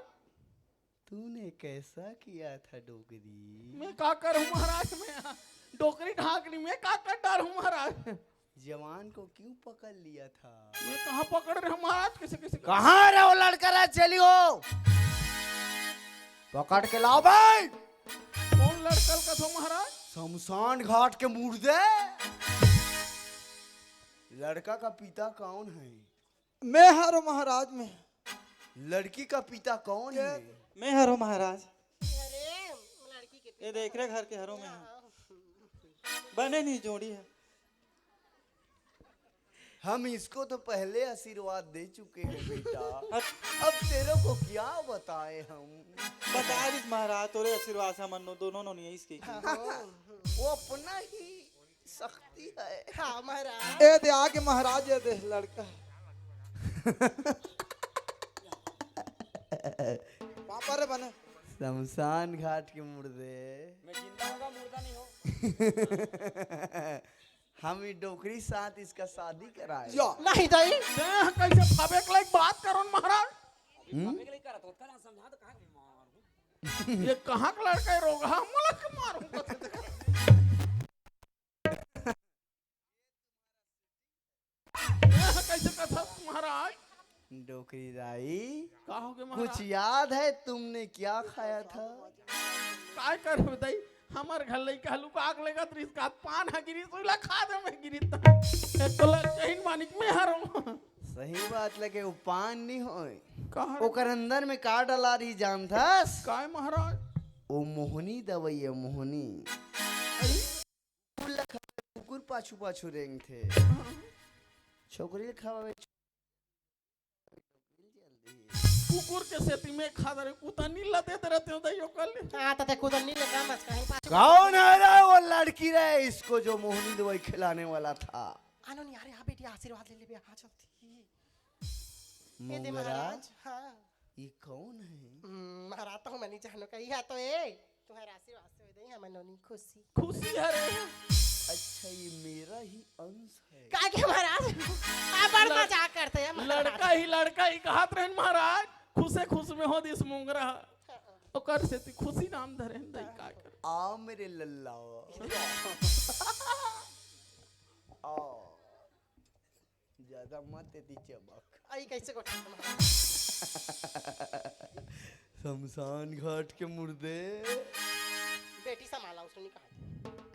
तूने कैसा किया था डोकरी? मैं का करूँ महाराज, मैं डोकरी ढाकनी, मैं का कर डारूँ महाराज? जवान को क्यों पकड़ लिया था? मैं कहाँ पकड़ रहे महाराज, किसी किसी को? कहाँ रे वो लड़का रे, चली हो? पकड़ के लाओ भाई। कौन लड़का ल कथो महाराज? शमशान घाट के मुर्दे। लड़का का पिता कौन है? मैं हरो महाराज, मैं। लड़की का पिता कौन है? मैं हरो महाराज। अरे, लड़की के ये देख रे घर के हरो मैं। बने नहीं जोड़ी है। हम इसको तो पहले आशीर्वाद दे चुके हैं बेटा। अब तेरे को क्या बताए हम? बता दीस महाराज, तोरे आशीर्वाद से हमन दोनों नोनी इसके। वो अपना ही शक्ति है। हाँ महाराज। ए दे आगे महाराज, ये दे लड़का। पापा रे बने। शमशान घाट के मुर्दे। मैं जिंदा होगा, मुर्दा नहीं हो। हम ई डोकरी साथ इसका शादी कराए। या। नहीं दाई। देह कैसे फबे के लायक बात करो न महाराज। हम्म? फबे के लायक करत हो, ओतका ना समझा तो कहाँ के मारूं? ये कहाँ का लड़का है रोगहा? मोला के मारूं। देह कैसे कथस महाराज? डोकरी दाई, का हो गए महाराज? कुछ याद है तुमने क्या खाया था? काय करबे दाई, हमर घर लइका लुका के लेगत रहिस का, पान ह गिरिस, ओला खा दे मैं गिरिस त। ए, तोला चहिन मानिक मैं हरो। सही बात लगे, वो पान नहीं होए। का हरो? ओकर अंदर में का डला रही जानथस? काय महाराज? वो मोहनी दवाई है, मोहनी। अरे? कुकुर पाछू पाछू रेंगथे। हाँ। छोकरी ल खवावे। कुकुर के सेती में खा दे रे, कुतनी ल दे दे रहते हो दाई ओकर ले। हाँ, त ते कुतनी ले का मस कहीं पाछू। कौन है रे वो लड़की रे, इसको जो मोहनी दवाई खिलाने वाला था? आनो नहीं, अरे हाँ बेटी, आशीर्वाद ले ले बे, हाँ चलती। ये दे मोंगरा? महाराज, हाँ। ये कौन है? हम्म, महाराज तो हम नहीं जानो का, यह तो ए। तुम्हारा आशीर्वाद से हो गई हमर नोनी खुशी। खुशी है रे। अच्छा, ये मेरा ही अंश है। का के महाराज? आप बड़ लड़-, मजाक करते हैं महाराज। लड़का ही लड़का ही कहत रहन महाराज, खुशे खुश में हो दिस मोंगरा। हाँ। ओकर सेती खुशी नाम धरे हैं दाई, का कर। आ मेरे लल्ला। आ। ज्यादा मत एती चबक। आई कैसे गोठा तुम्हारा? शमशान घाट के मुर्दे। बेटी संभाला, उसने नहीं कहा।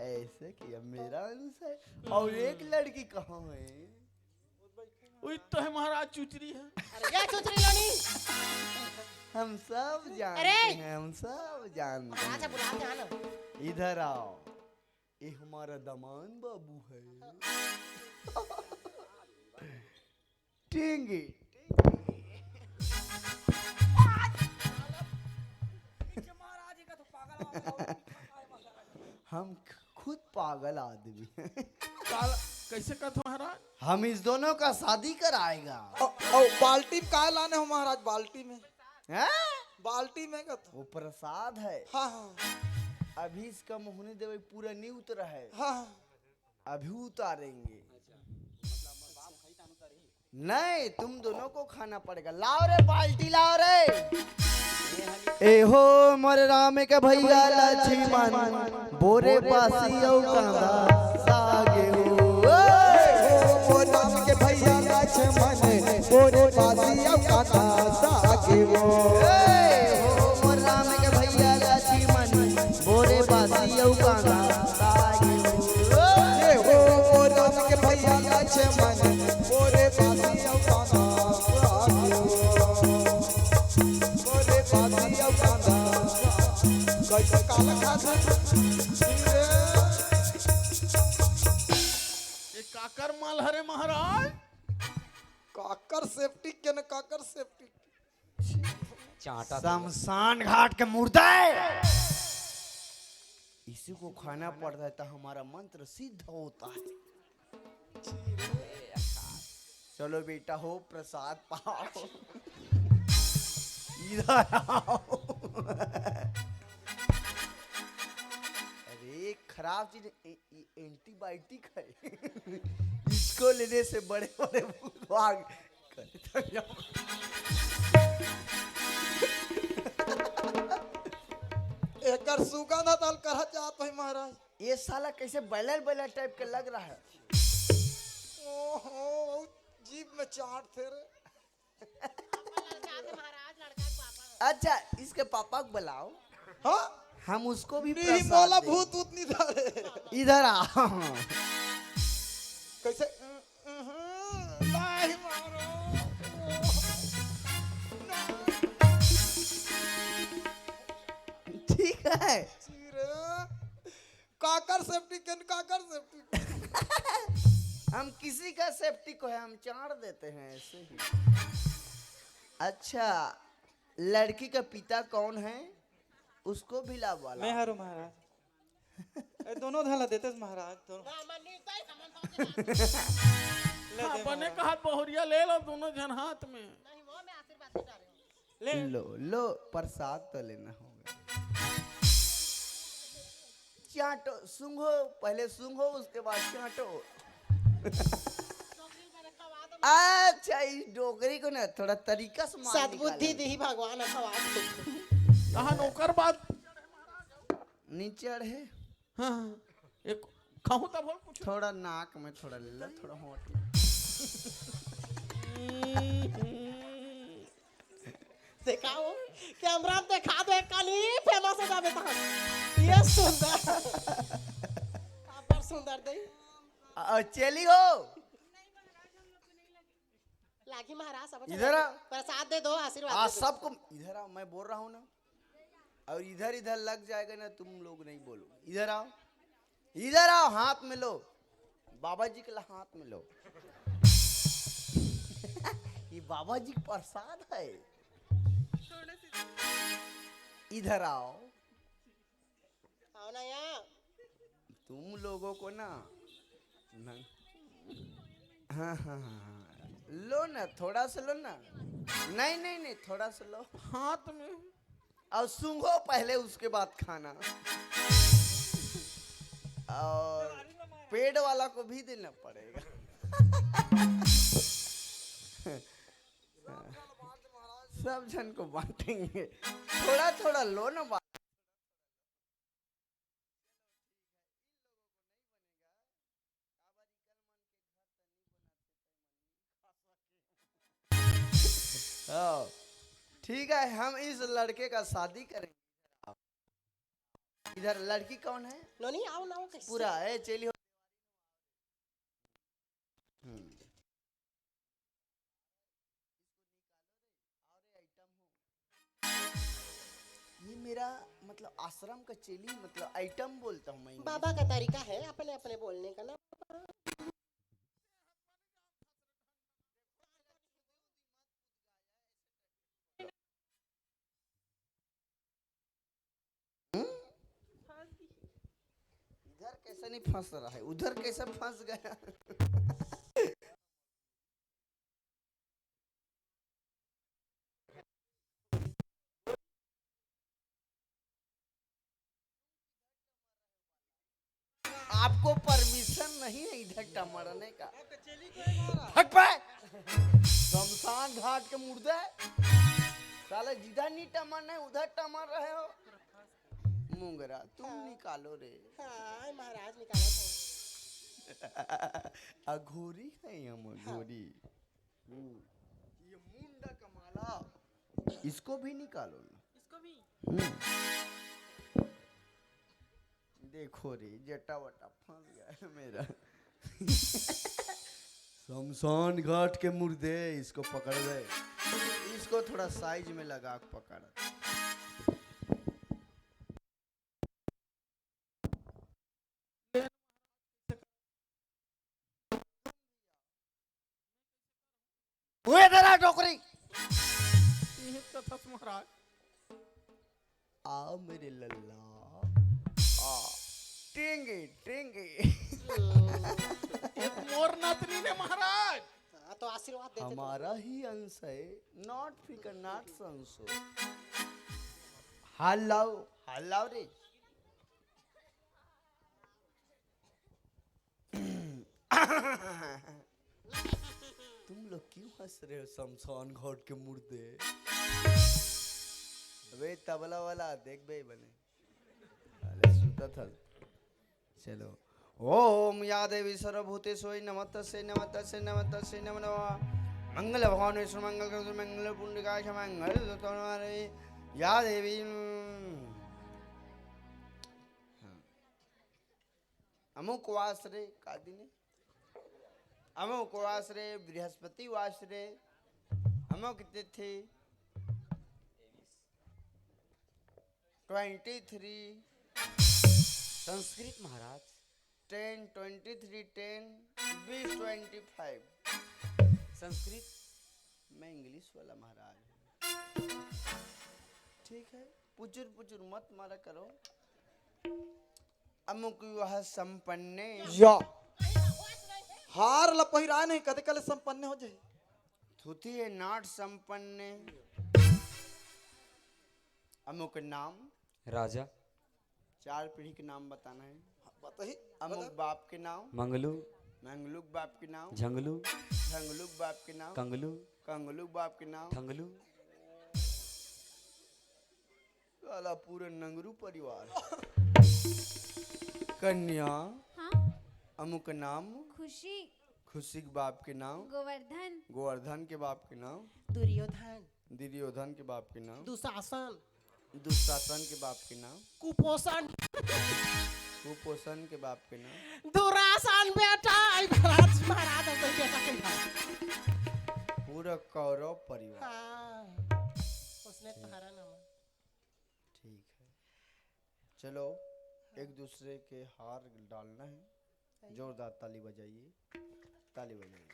ऐसे किया, मेरा अंश है। और एक लड़की कहाँ है? वही तो है महाराज, चुचरी है। अरे ये चुचरी लोनी। हम सब जानते अरे! हैं, हम सब जानते हैं। अच्छा, बुला के आना। इधर आओ, ये हमारा दमान बाबू है। टेंगे। हम खुद पागल आदमी हैं। काला, कैसे कहत हो महाराज? हम इस दोनों का शादी कराएगा। औ, औ, बाल्टी में काय लाने हो महाराज? बाल्टी में। हैं? बाल्टी में का तो? वो प्रसाद है। हाँ, हाँ। अभी इसका मुँह नहीं देवे, पूरा नहीं उतरा है। हाँ, हाँ। अभी उतारेंगे। नहीं, तुम दोनों को खाना पड़ेगा। लाओ रे, बाल्टी लाओ रे। ए हो मोर राम के भैया लक्ष्मण, बोरे बासी अउ कांदा सागे हो। ए हो मोर राम के भैया लक्ष्मण, बोरे बासी अउ कांदा सागे हो। ए हो मोर राम के भैया लक्ष्मण, बोरे बासी अउ कांदा सागे हो। ए हो मोर राम के भैया लक्ष्मण, बोरे बासी अउ कांदा सागे हो। बोरे बासी अउ कांदा। कैसे काला खात है? ये काकर माल हरे महाराज? काकर सेफ्टी के न काकर सेफ्टी। चांटा तो शमशान घाट के मुर्दा है। इसी को खाना पड़ता है तो हमारा मंत्र सिद्ध होता है। चलो बेटा हो, प्रसाद पाओ। इधर आओ। अरे, खराब चीज, ए-, ए-, एंटीबायोटिक है। इसको लेने से बड़े बड़े भूत भाग। एकर सुगंध हतल करत जात भाई महाराज। ये साला कैसे बैलर बैलर टाइप का लग रहा है? ओहो, जीभ में चाट थे रे। अच्छा, इसके पापा को बुलाओ। हाँ? हम उसको भी नहीं, प्रसाद मोला देंगे। भूत उत नहीं धरे। इधर आ। कैसे? नहीं मारो। ठीक है। चीरे। काकर सेफ्टी के न काकर सेफ्टी। हम किसी का सेफ्टी को है, हम चाड़ देते हैं ऐसे ही। अच्छा, लड़की का पिता कौन है? उसको भी लावा। मैं हरू महाराज। ए, दोनों धला देते महाराज, दोनों। ले हाँ, दे बने महाराज। कहा बहुरिया ले लो दोनों जन हाथ में। ले। लो, लो, प्रसाद तो लेना होगा। चाटो, सूंघो, पहले सूंघो, उसके बाद चाटो। अच्छा, इस डोकरी को ना थोड़ा तरीका से मार सद्बुद्धि निकालो। दी भगवान, खवा दे। कहा नौकर बात। नीचे है। हाँ, हाँ। एक खाऊं तब और कुछ। थोड़ा नाक में थोड़ा ले लो, थोड़ा होंठ में। दिखाओ, कैमरा में दिखा दो, एक काली फेमस हो जावे तहां। ये सुंदर। अब्बड़ सुंदर दे। अ, चली हो। लागी महाराज, सब इधर आ। प्रसाद दे दो, आशीर्वाद आ, दे दो। सबको इधर आओ, मैं बोल रहा हूँ ना। और इधर, इधर लग जाएगा ना, तुम लोग नहीं बोलो। इधर आओ, इधर आओ, हाथ में लो, बाबा जी के ला हाथ में लो। ये बाबा जी का प्रसाद है। इधर आओ। आओ ना यहाँ। तुम लोगों को ना, ना। हाँ, हाँ, हाँ, हाँ। लो ना, थोड़ा सा लो ना। नहीं, नहीं, नहीं, थोड़ा सा लो। हाथ में। और सूंघो पहले, उसके बाद खाना। और पेड़ वाला को भी देना पड़ेगा। सब जन को बांटेंगे। थोड़ा थोड़ा लो ना। हाँ, ठीक है, हम इस लड़के का शादी करेंगे। इधर लड़की कौन है? नोनी, आओ ना, आओ, कैसे? पूरा है, चलिए। हम्म। मेरा मतलब आश्रम का चेली, मतलब आइटम बोलता हूँ मैं English। बाबा का तरीका है अपने अपने बोलने का ना। हम्म? इधर कैसे नहीं फंस रहा है, उधर कैसे फंस गया? आपको परमिशन नहीं है इधर टमरने का। हट पे। शमशान घाट के मुर्दे, साला जिधर नहीं टमरना है उधर टमर रहे हो। मुंगरा, तुम हाँ। निकालो रे। हाँ, महाराज निकालो तो। अघोरी है हम, हाँ। अघोरी। हम्म। ये मुंडा का माला, इसको भी निकालो ना। इसको भी? हम्म। देखो रे, जटा वटा फंस गया है मेरा। शमशान घाट के मुर्दे, इसको पकड़ दे। इसको थोड़ा साइज में लगा के पकड़। हुए तेरा डोकरी। ये कथस महाराज। आओ मेरे लल्ला, आ। टेंगे, टेंगे। ये मोर नतनी ने महाराज। हाँ, तो आशीर्वाद देते तो। हमारा ही अंश है, not फिकर, not संशय। हाल लाओ, हाल लाओ रे। तुम लोग क्यों हंस रहे हो, शमशान घाट के मुर्दे? अबे तबला वाला, देख बे बने। अरे सुता था। चलो। ओम या देवी सर्वभूतेषु नमस्तस्यै नमस्तस्यै नमस्तस्यै नमो नमः। मंगल भगवान विष्णु मंगल गणेश मंगल पुंडरीकाक्ष मंगल तत्वनारे या देवी। हाँ। अमुक वासरे का दिन है? अमुक वासरे, बृहस्पति वासरे, अमुक तिथि, ट्वेंटी थ्री। संस्कृत महाराज। टेन ट्वेंटी थ्री, टेन बीस ट्वेंटी फाइव। संस्कृत। मैं इंग्लिश वाला महाराज हूँ। ठीक है, पुचुर पुचुर मत मारा करो। अमुक विवाह संपन्ने। या। हार ल पहिराए नहीं, कदे कले संपन्न हो जाए। थुथी है नाट संपन्ने। अमुक नाम। राजा। चार पीढ़ी के नाम बताना है। बताइए, अमुक बता। बाप के नाम। मंगलू। मंगलू के बाप के नाम। झंगलू। झंगलू के बाप के नाम। कंगलू। कंगलू के बाप के नाम। ठंगलू। साला पूरे नंगरू परिवार। कन्या। हाँ? अमुक नाम। खुशी। खुशी के बाप के नाम। गोवर्धन। गोवर्धन के बाप के नाम। दुर्योधन। दुर्योधन के बाप के नाम। दुशासन। दुशासन के बाप के नाम। कुपोषण। कुपोषण के बाप के नाम। दुरासन बेटा, आई महाराज, महाराज, अब तो बेटा के नाम। पूरा कौरव परिवार। हाँ, उसने तुम्हारा नाम। ठीक है, चलो, एक दूसरे के हार डालना है। सही। जोरदार ताली बजाइए, ताली बजाइए।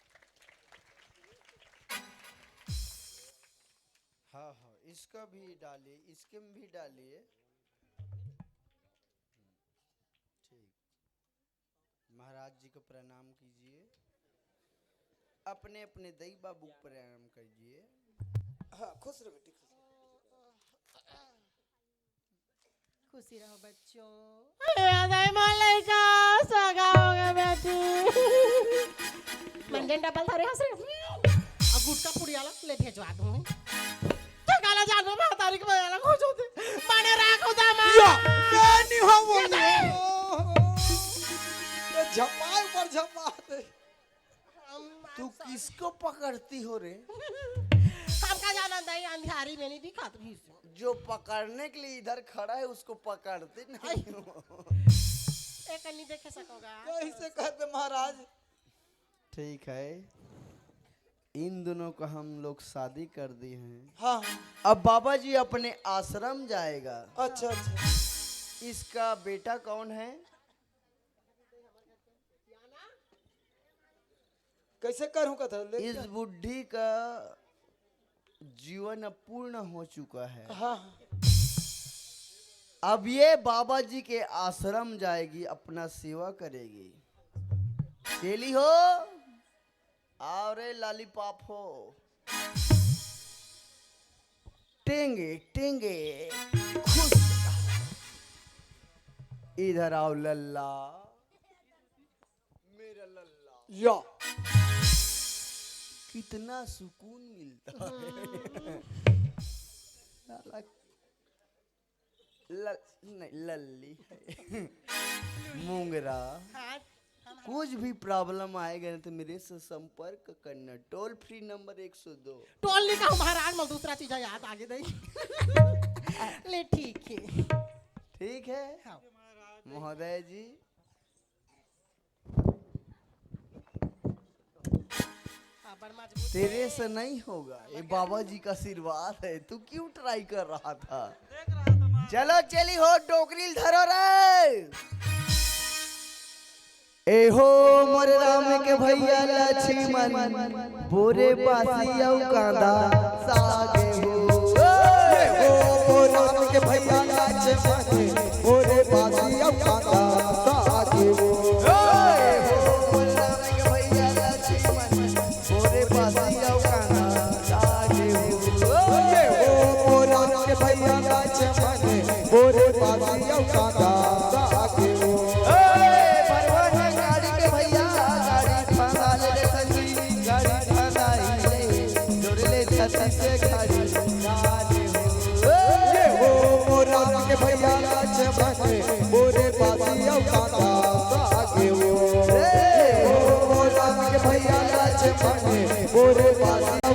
हाँ, हाँ, इसका भी डालिए, इसके में भी डालिए। ठीक। महाराज जी को प्रणाम कीजिए, अपने अपने दई बाबू को प्रणाम कीजिए। हाँ, खुश रहो बेटी, खुश रहो। खुशी रहो बच्चों। ए, दाई मोर लइका सगा हो गया बेटी। मंजन डबल धरे हंस रहे। अब गुटका पुड़ियाला ले भेजवा दूंगी। तो काला जान में महतारी के बयाला खो जाते। माने राख होता मां। या, मैं नहीं हूं वो। ये झपाए ऊपर झपा दे। हम तू किसको पकड़ती हो रे? हमका जाना नहीं, अंधियारी में नहीं दिखात भी से। जो पकड़ने के लिए इधर खड़ा है, उसको पकड़ते नहीं हो। एक नहीं देखे सकोगा। कैसे कहते महाराज? ठीक है, इन दोनों का हम लोग शादी कर दिए हैं। हाँ। अब बाबा जी अपने आश्रम जाएगा। अच्छा, अच्छा। इसका बेटा कौन है? कैसे करूँ कथा ले? इस बुढ़ी का जीवन अब पूर्ण हो चुका है। हाँ। अब ये बाबा जी के आश्रम जाएगी, अपना सेवा करेगी। चेली हो, आओ रे लॉलीपॉप हो। टेंगे टेंगे खुश। इधर आओ लल्ला, मेरा लल्ला। या। कितना सुकून मिलता है। साला लल, नहीं, लल्ली है। मुंगरा। कुछ भी प्रॉब्लम आएगा ना तो मेरे से संपर्क करना। टोल फ्री नंबर एक सौ दो। टोल नहीं कहूँ महाराज, मैं दूसरा चीज याद आगे दे। ले ठीक है। ठीक है हाँ। महोदय जी। हाँ, बड़ मजबूत तेरे है। से नहीं होगा, ये बाबा जी का आशीर्वाद है। तू क्यों ट्राई कर रहा था? चलो चली हो, डोकरी ल धरो रे। ए हो मोरे राम के भैया लक्ष्मण, बोरे बासी अउ कांदा सागे हो। ओ राम के भैया लक्ष्मण, बोरे बासी अउ कांदा सागे हो। ए हो मोरे राम के भैया लक्ष्मण, बोरे बासी अउ कांदा सागे हो। ओ राम के भैया लक्ष्मण, बोरे बासी अउ कांदा सागे हो। ए, भरवाना गाड़ी के भैया, गाड़ी थाना ले ले संगी, गाड़ी थाना ही ले, जोड़ ले छाती से गाड़ी, गाड़ी हो। ये हो मोरा के भैया लक्ष्मण, बोरे बासी अउ कांदा सागे हो। ये हो मोरा के भैया लक्ष्मण, बोरे बासी